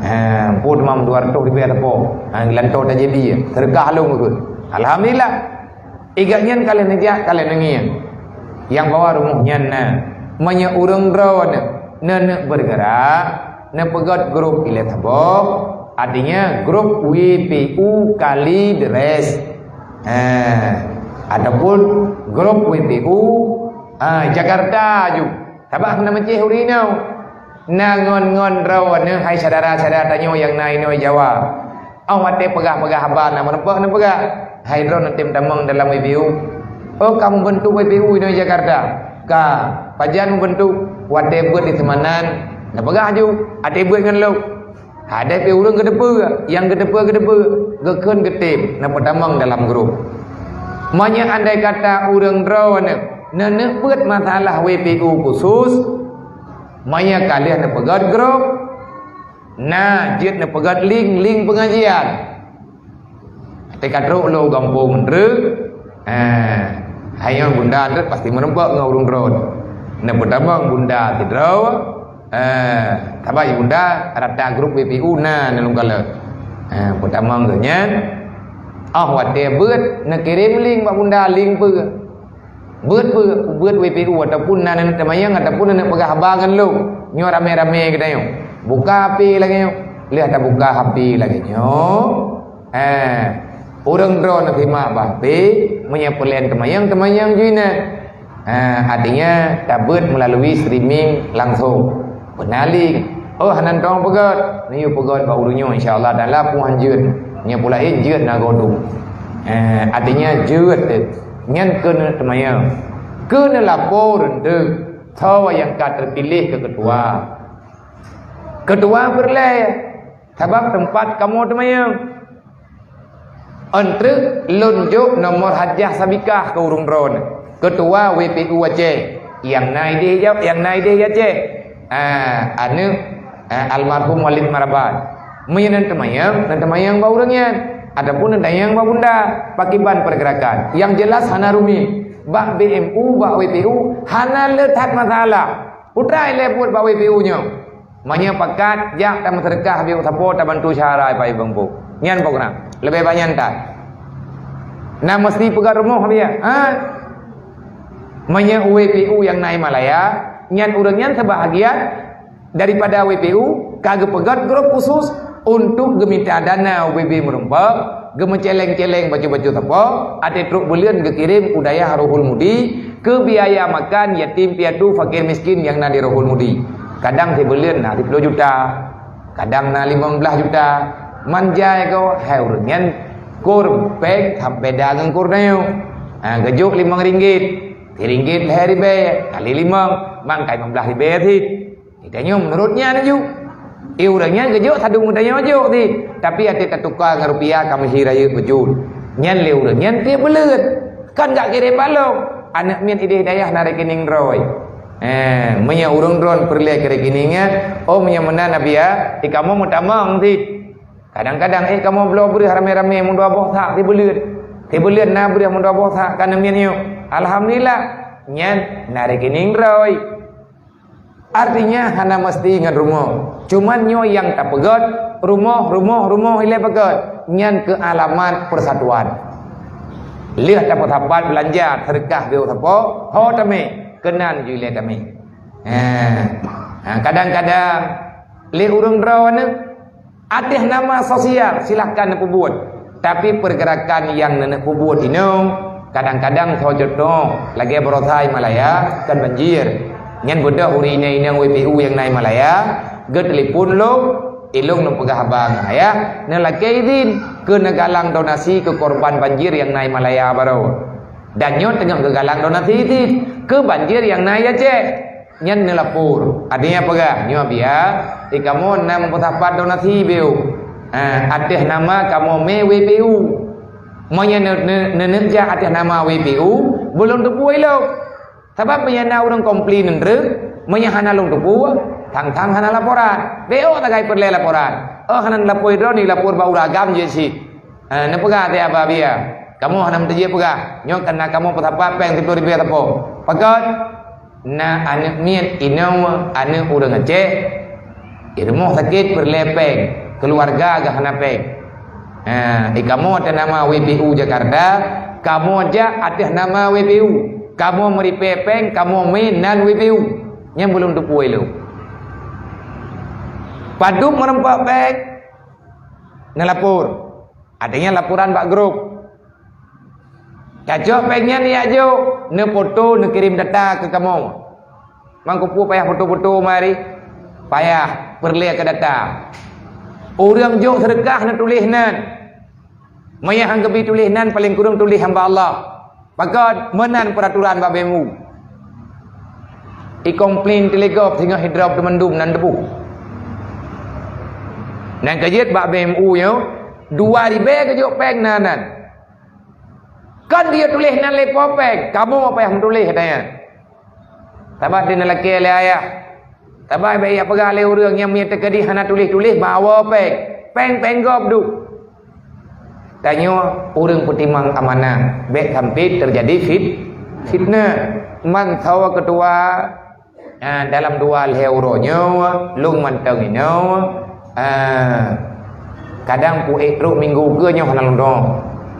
Ha, peue teuma dua reutôh ribèe sapo. Ha, geulantoe tajak bie, seudeukah lôn geukheun. Alhamdulillah. Igat nyan ka lheueh neujak, ka lheueh neungieng. Nyang bahwa rumoh nyan na. Meunyoe ureueng droeneuh neuneuk beureugerak, neupeugöt grup ilèe saboh, artinya grup W P U Kalideres. Ha, ataupun grup W P U, ha, Jakarta ju. Sabab hana meucéh ureueng inong. Na ngon-ngon droeneuh hai syedara-syedara tanyoe nyang na inoe Jawa. Óh watèe peugah-peugah haba na meurumpok neupeugah, hai droeneuh tem tamong dalam W P U. Oh, ka meubeuntuk W P U inoe Jakarta. Ka, pajan meubeuntuk? Watèe beuet di Seumanan, neupeugah ju, watèe beuet ngon lôn. Hadeh pih ureueng geuteupeue, nyang geuteupeue-geuteupeue, geukheun geutem, neupeutamong dalam grup. Meunyoe andai kata ureueng droeneuh neuneuk beuet masalah W P U khusus, meunyoe ka lheueh neupeugöt grup, na jeuet neupeugöt link, link pengajian. Teuka trok lôn gampông Meundreuk, eh, hai nyoe bunda Meundreuk pasti meurumpok ngon ureueng droeneuh. Neupeutamong bunda sidroe, eh, sabab bunda rata grup W P U na, na lôn kalon. Eh, peutamong geuh nyan, óh watèe beuet neukirém link bak bunda, link peue. Beuet, beuet, beuet W P U ataupun na neuneuk teumanyong ataupun neuneuk peugah haba ngon lôn. Nyoe ramé-ramé geutanyoe. Buka H P lagèe nyoe. Lheueh tabuka H P lagèe nyoe. Eh, ureueng droeneuh simak bak H P, meunyoe peureulèe teumanyong, teumanyong ju inan. Eh, artinya tabeuet meulalu streaming langsung. Peunaling. Oh, hana tong peugöt. Neuyue peugöt bak ureueng nyoe, insya Allah taala peue han jeuet. Nyoe pula, eh, jeuet na godu. Eh, artinya jeuet teuh. Nyan keuneuk teumanyong. Keuneuk lapor enteuk. Soe nyang ka teupiléh keu keutua. Keutua peureulèe. Sabab teumpat kamoe teumanyong. Enteuk lôn jok nomor hajah sabikah keu ureueng droeneuh, keutua W P U Aceh, nyang na idéh, nyang na idéh Aceh. Ah, aneuk, ah, almarhum Walid Maraban. Meunyoe neuneuk teumanyong, neuneuk teumanyong bak ureueng nyan, ataupun neuneuk teumanyong bak bunda, pakriban pergerakan. Nyang jelas hana rumit. Bak B M U, bak W P U, hana le that masalah. Putra ilèe buet bak W P U nyoe. Meunyoe pakat, jak tameuseudeukah bak sapo tabantu syedara Pak Ibang Pu. Nyan program. Leubeh banyak that. Na meusti peugöt rumoh biasa. Ha? Meunyoe W P U nyang na i Malaya, nyan ureueng nyan seubahagian daripada W P U ka geupeugöt grup khusus untuk geumita dana U B B meurumpok, geumeuceleng-celeng bacut-bacut sapo, até trok buleuen geukirém u dayah Ruhul Mudi keu biaya makan yatim piatu fakir miskin nyang na di Ruhul Mudi. Kadang sibuleuen na siplôh juta, kadang na limong blaih juta. Manjai goe hai ureueng nyan kur péng sampoe da ngon kur tanyoe. Ha, geujok limong ringgit, siringgit lhèe ribèe kali limong, mangkai limong blaih ribèe cit. Geutanyoe meunurot nyan aju. Eh, ureuëng nyan geujok sadum geutanyoe jok di, tapi até tatuka ngon rupiah ka meuhi rayeuk beujeuet. Nyan lé ureuëng nyan tiep buleuen. Kan gak kirém balong. Aneuk miet idéh dayah na rekening droe. Eh, meunyoe ureuëng droe peureulée keu rekening nyan, oh, meunyoe meunan Nabi ya, di kamoe meutamong di. Kadang-kadang, eh, kamoe bloe breueh ramé-ramé meudua boh sak tiep buleuen. Tiep buleuen na breueh meudua boh sak ka aneuk miet nyoe. Alhamdulillah, nyan na rekening droe. Artinya hana meusti ngon rumoh. Cuman nyoe nyang tapeugét, rumoh, rumoh, rumoh ilée peugét. Nyan keu alamat persatuan. Lheueh tapeusapat beulanja, seudeukah beu sapo, ho tamé, keunan ju ilée tamé. Ha. Ha, kadang-kadang lé ureuëng droe nyoe, ateueh nama sosial, silahkan neupeubuet. Tapi pergerakan nyang neuneuk peubuet inong, kadang-kadang soe cuntoh, lagée baroesa i Malaya, kan banjir. Nyan beudôh ureuëng inong-inong W P U nyang na i Malaya, geutelepon lom, ilong neupeugah haba ngon ayah, neulakée idin, keu neugalang donasi keu korban banjir nyang na i Malaya baroe. Dan nyoe teungoh geugalang donasi idin, keu banjir nyang na i Aceh. Nyan neulapor. Artinya peugah, nyoe biya, eh, kamoe na meupeusapat donasi beu. Ha, ateueh nama kamoe mé W P U. Meunyoe ne-, ne-, neuneuk jak ateueh nama W P U, beu lôn teupeu ilong. Sabab meunyoe na ureuëng komplain neundreuk, meunyoe hana lôn teupeu, thang-thang hana laporan. Beu sagai peureulée laporan. Oh, hana neulapor droe, neulapor bak ureuëng agam jih cit. Ha, neupeugah ateueh haba biya. Kamoe hana meuteujeuet peugah. Nyoe kana kamoe peusapat péng siplôh ribée sapo. Pakon? Na aneuk miet inong aneuk ureuëng Aceh, di rumoh sakét peureulée péng, keuluwarga geuh hana péng. Ha, di kamoe ateueh nama W P U Jakarta, kamoe jak ateueh nama W P U. Kamoe meuripée péng, kamoe mé nan W P U. Nyan beu lôn teupeu ilong. Padub meureumpok péng, neulapor. Artinya laporan bak grup. Tacok péng nyan jak jok, neufoto, neukirém data keu kamoe. Mang keupeue payah foto-foto mari? Payah, peureulée keu data. Ureuëng jok seudeukah neutuléh nan. Meunyoe han geubi tuléh nan, paléng kureueng tuléh hamba Allah. Pakon? Meunan peuraturan bak B M U. I komplain teuligop singoh idrop teumandum nan teupeu. Nan keujeuet bak B M U nyoe, dua ribée geujok péng na nan. Kan dia tuléh nan lé po péng, kamoe payah meutuléh katanya. Sabab di neulakée lé ayah. Sabab bék jak peugah lé ureuëng nyang meunyoe teukeudi hana tuléh-tuléh, bawa péng. Péng-péng gob duek. Tanyoe ureuëng peutimang amanah, bék sampai teujadi fit-, fitnah. Man sawa keutua, ah, dalam dua lhée uroe nyoe, lôn mantong inoe, ah, kadang pu ék trok minggu keue nyoe hana lôn dong.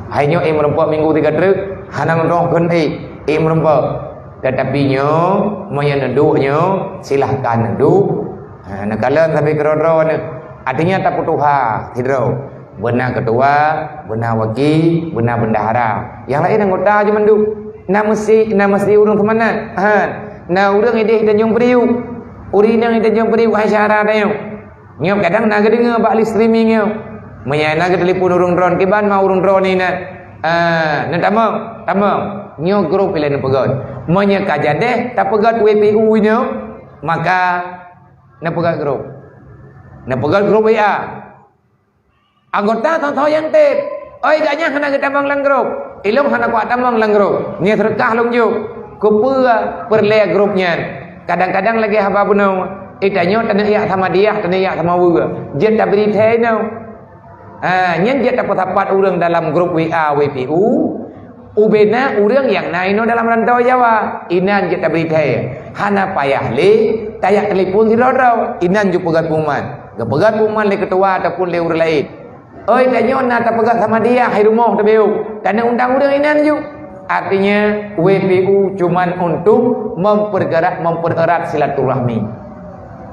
Hai nyoe ék meureumpok minggu tiga treuk, hana lôn dong kheun ék, ék meureumpok. Tetapi nyoe, meunyoe neuduek nyoe, silahkan neuduek. Ha, neukalon sabe keudroe-droe nyoe. Artinya tapeutuha sidroe. Beuna keutua, beuna waki, beuna bendahara. Nyang laén anggota aja mandum. Na meusi, na meusi ureuëng seumangat. Ha, na ureuëng ideh tanjong peuriuk. Ureuëng inong ideh tanjong peuriuk hai syara tanyoe. Nyoe kadang na geudeungoe bak live streaming nyoe. Meunyoe na geutelepon ureuëng droe, kiban ma ureuëng droe ni na. Ah, neutamong, tamong. Nyoe grup ilée neupeugét. Meunyoe ka jadeh tapeugét W P U nyoe, maka neupeugét grup. Neupeugét grup W A. Anggota soe-soe nyang teb. Oi, gobnyan hana geutamong lam grup. Ilong hana kuat tamong lam grup. Nyoe seudeukah lôn jok. Keupeue peureulée grup nyan? Kadang-kadang lagée haba bunoe. Eh, tanyoe taneuk jak sama diah, taneuk jak sama weue. Jeuet tabri thée inoe. Ha, nyan jeuet tapeusapat ureuëng dalam grup W A W P U. Ubena ureuëng nyang na inoe dalam rantau Jawa, inan jeuet tabri thée. Hana payah lé tajak telepon sidroe-droe, inan ju peugét pengumuman. Geupeugét pengumuman lé keutua ataupun lé ureuëng laén. Oi, tanyoe na tapeugét sama diah hai rumoh teubiu. Taneuk undang ureuëng inan ju. Artinya, W P U cuman untuk mempergerak, mempererat silaturahmi.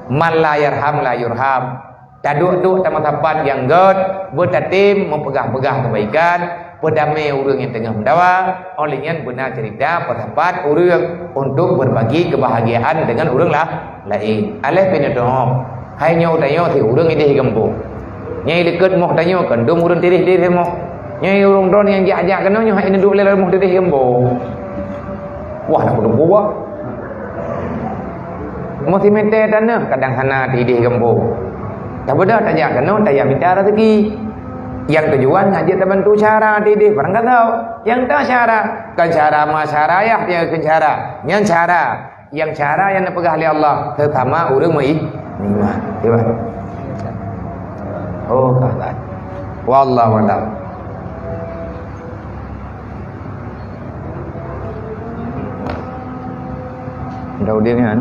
Man la yarham la yurham. Taduek-duek tameusapat nyang gét, beutatem meupeugah-peugah keubaikan, peudamé ureuëng nyang teungoh meudawa, óh lheueh nyan beuna ceurita peusapat ureuëng untuk berbagi kebahagiaan dengan ureuëng la-, laén. Aléh pih neudoh, hai nyoe tanyoe si ureuëng ideh gampông. Nyang likot moh tanyoe kandom ureuëng tideh-tideh moh. Nyang ureuëng droe nyang jak-jak keunoe nyoe hai neuduek lé lam moh tideh gampông. Wah, dah kuteupeu bah. Meusimeté tanoh kadang hana tideh gampông. Tabeudôh tajak keunoe, tajak mita raseuki. Nyang tujuan ngajak tabantu syedara dideh barangkasoe. Nyang ta syedara, kon syedara ma syedara yah, nyang kon syedara. Nyan syedara. Nyang syedara nyang neupeugah lé Allah, seusama ureuëng meuiman. Cuba. Oh, ka. Wallahu a'lam. Dah udah ni kan?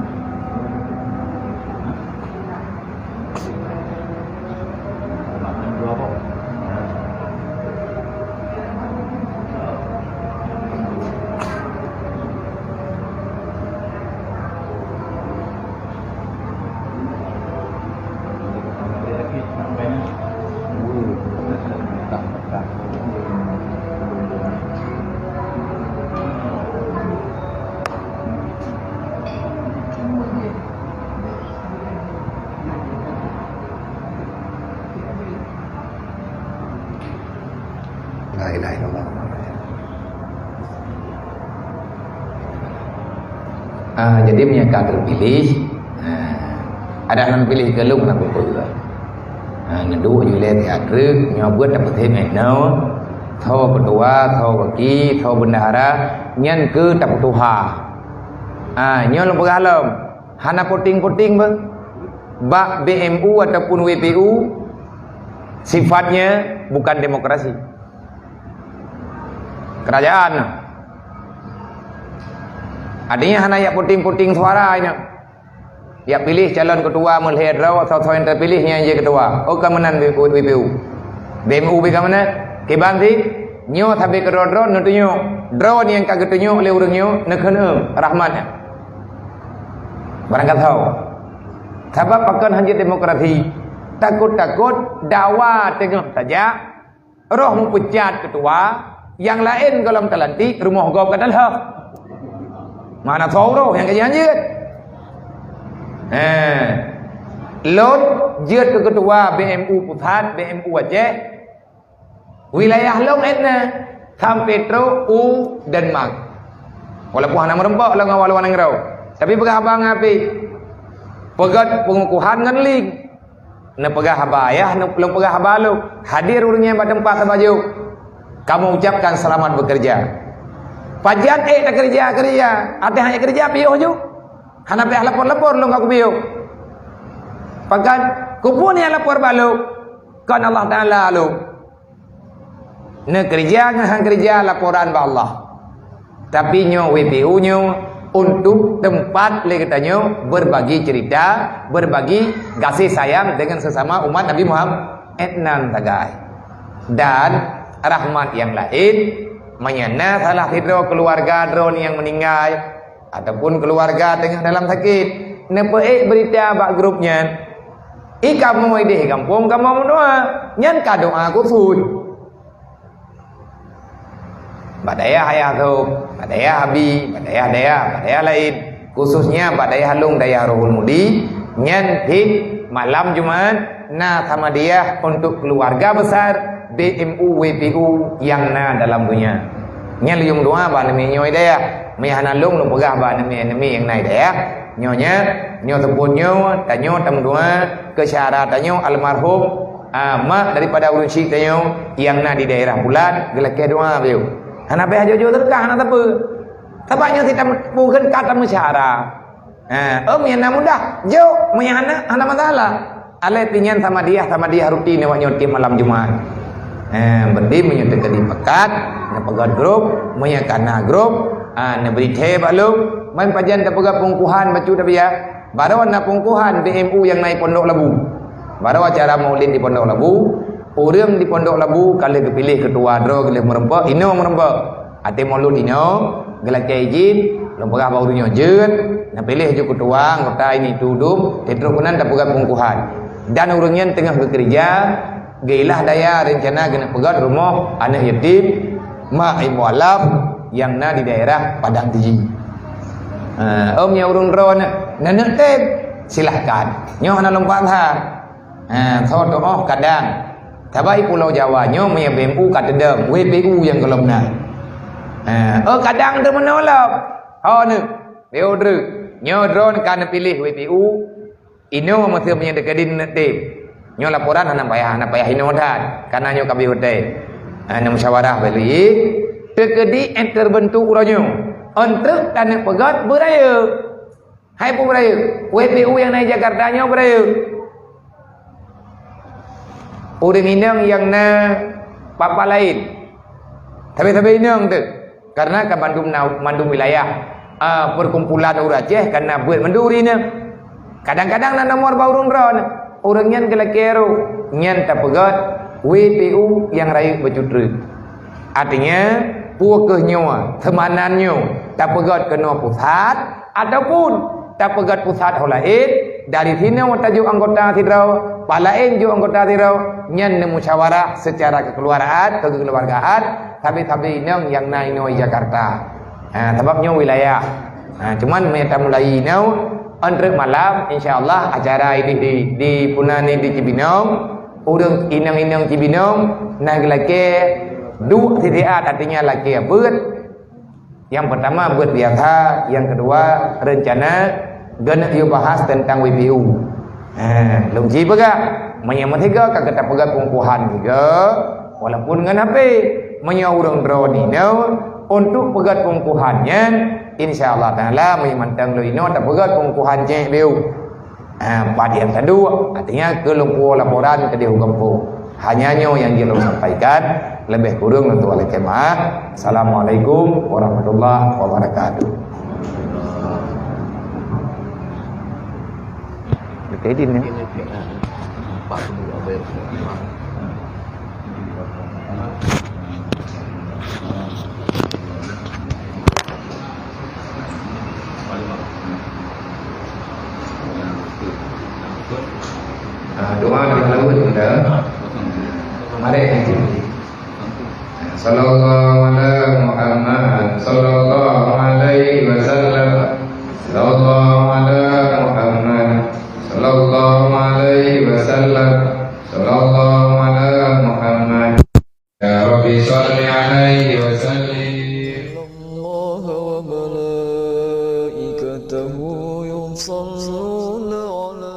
La ilaha illallah. Ah, jadi meunyoe ka teupiléh, ah, ada nan piléh keu lôn na peue. Ah, neuduek ju lé teatrek, nyoe buet dapeuet hé meunoe, tho ketua, tho waki, tho bendahara, nyan keu tapeutuha. Ah, nyoe lôn peugah lom, hana puting-puting beh. Bak B M U ataupun W P U, sifatnya bukan demokrasi. Kerajaan. Artinya hana yak puting-puting suara ina. Yak piléh calon ketua meulhée droe, soe-soe nyang teupiléh nyan jeuet ketua. Oh, ka meunan W P U. B M U beu ka meunan. Kiban sih, nyoe sabe keudroe-droe neutunyok. Droe nyang ka geutunyok lé ureuëng nyoe neukheun rahmat. Barangkasoe. Sabab pakon hanjeuet demokrasi. Takot-takot dawa teungoh tajak, roh meupeucat ketua, nyang laén gohlom talantik, rumoh gob ka talhah. Mana soe roh nyang ka jihanjeuet? Eh, lôn jeuet keu ketua B M U pusat, B M U Aceh, wilayah lôn Etna sampai trok u Denmark. Walaupun hana meureumpok lôn ngon luwa nanggroe, tapi peugah haba ngon api. Peugét peungukuhan ngon link. Neupeugah haba ayah, neu-, lôn peugah haba lôn. Hadir ureuëng nyan bak teumpat sabajuk. Kamoe ucapkan selamat bekerja. Pajan ék takeureuja, keureuja. Até hana keureuja, piôh ju. Hana payah lapor-lapor lôn ka kupiôh. Pakon, keupeue nyang lapor bak lôn? Kon Allah Taala lôn. Neukeureuja ngon han keureuja laporan bak Allah. Tapi nyoe W P U nyoe untuk tempat lé geutanyoe berbagi cerita, berbagi kasih sayang dengan sesama umat Nabi Muhammad. Etnan sagai. Dan rahmat nyang laén, meunyoe na salah sidroe keuluwarga droeneuh nyang meuninggai, ataupun keuluwarga teungoh dalam sakét, neupeuék beurita bak grup nyan, "I kamoe idéh gampông kamoe meudoá," nyan ka doá khusus. Bak dayah Ayah Thôb, bak dayah Abi, bak dayah-dayah, bak dayah laén, khususnya bak dayah lôn, dayah Rohul Mudi, nyan cit malam Jumat na samadiyah untuk keuluwarga besar B M U W P U nyang na dalam donya. Nyan lôn doá bak aneuk miet nyoe dayah. Meunyoe hana lôn, lôn peugah bak aneuk miet-aneuk miet nyang na dayah. Nyoe nyan, nyoe seupôt nyoe, tanyoe tameudoá keu syedara tanyoe almarhum, ah, mak daripada ureuëng syik tanyoe nyang na di daerah Pulan, geulakée doá beu. Hana payah jok-jok seudeukah, hana sapeue. Sabab nyoe sit tam-, bukan ka tameusyedara. Ha, oh, meunyoe na mudah, jok, meunyoe hana, hana masalah. Alah pih nyan samadiyah, samadiyah rutin awak nyoe tiep malam Jumat. Ha, berarti meunyoe teuka dipakat, neupeugét grup, meunyoe ka na grup, ha, neubri thée bak lôn, ban pajan tapeugét peungukuhan bacut tabiah. Baroe na peungukuhan B M U nyang na di Pondok Labu. Baroe acara maulid di Pondok Labu, ureuëng di Pondok Labu ka lheueh geupiléh ketua droe, ka lheueh meureumpok, inoe meureumpok. Até maulud inoe, geulakée idin, lôn peugah bak ureuëng nyoe jeuet, neupiléh ju ketua, anggota ini itu dum, trok keunan tapeugét peungukuhan. Dan ureuëng nyan teungoh geukeureuja, geuilah daya rencana keuneuk peugét rumoh aneuk yatim, mak ibu alaf nyang na di daerah Padang Tiji. Ha, om nyang ureuëng droe na, na neuk tem, silahkan. Nyoe hana lôn paham that. Ha, soe teuh oh kadang. Sabab i Pulo Jawa nyoe meunyoe B M U ka teudong, W P U nyang gohlom na. Ha, oh kadang teuh meunoe lom. Ho neuk, B O Dru. Nyoe droen ka neupiléh W P U, inoe meuseu meunyoe teukeudi neuk tem. Nyoe laporan hana payah, hana payah inoe that. Karena nyoe ka abéh watée. Ha, nyoe musyawarah balik. Teukeudi ék terbentuk uroe nyoe. Eunteuk taneuk peugét beurayeuk. Hai peue beurayeuk? W P U nyang na di Jakarta nyoe beurayeuk. Ureuëng inong nyang na papa laén. Sabe-sabe inong tu. Karena ka mandum na-, mandum wilayah, ah, perkumpulan ureuëng Aceh ka na beuet mandum ureuëng inong. Kadang-kadang na nomor bak ureuëng droeneuh. Ureuëng nyan geulakée rôh, nyan tapeugét W P U nyang rayeuk bacut treuk. Artinya, peue keuh nyoe, seumanan nyoe, tapeugét keunoe pusat, ataupun tapeugét pusat ho laén, dari sinoe tajok anggota sidroe, pat laén jok anggota sidroe, nyan neumusyawarah secara kekeluargaan, kekeluargaan, sabe-sabe inong nyang na inoe di Jakarta. Ha, sabab nyoe wilayah. Ha, cuman meunyo tamulai inoe, eunteuk malam, insya Allah acara idéh di, di, di puna ni di Cibinong, ureuëng inong-inong Cibinong na geulakée duek sitiat, artinya lakée beuet. Nyang pertama beuet biasa, nyang kedua rencana geuneuk yue bahas tentang W P U. Ha, lôn jipeugah, meunyoe meusigoe ka geuta peugét pengukuhan juga, walaupun ngon H P. Meunyoe ureuëng droeneuh untuk peugét pengukuhan nyan, insya Allah Taala meunyoe mantong lôn inoe tapeugét pengukuhan cék biu. Ha, pat nyang taduek, artinya keu lôn puwoe laporan keudéh u gampông. Hanya nyoe nyang jeuet lôn sampaikan, leubeh kureueng lôn tuan lakée meu'ah. Assalamualaikum warahmatullahi wabarakatuh. Oke, din ya. Ah, doa di laut kita. Mari. Sallallahu ala Muhammad, sallallahu alaihi wasallam. Sallallahu ala Muhammad, sallallahu alaihi wasallam. Sallallahu ala Muhammad. Ya Rabbi, salli alaihi wa sallim. إن الله وملائكته يصلون على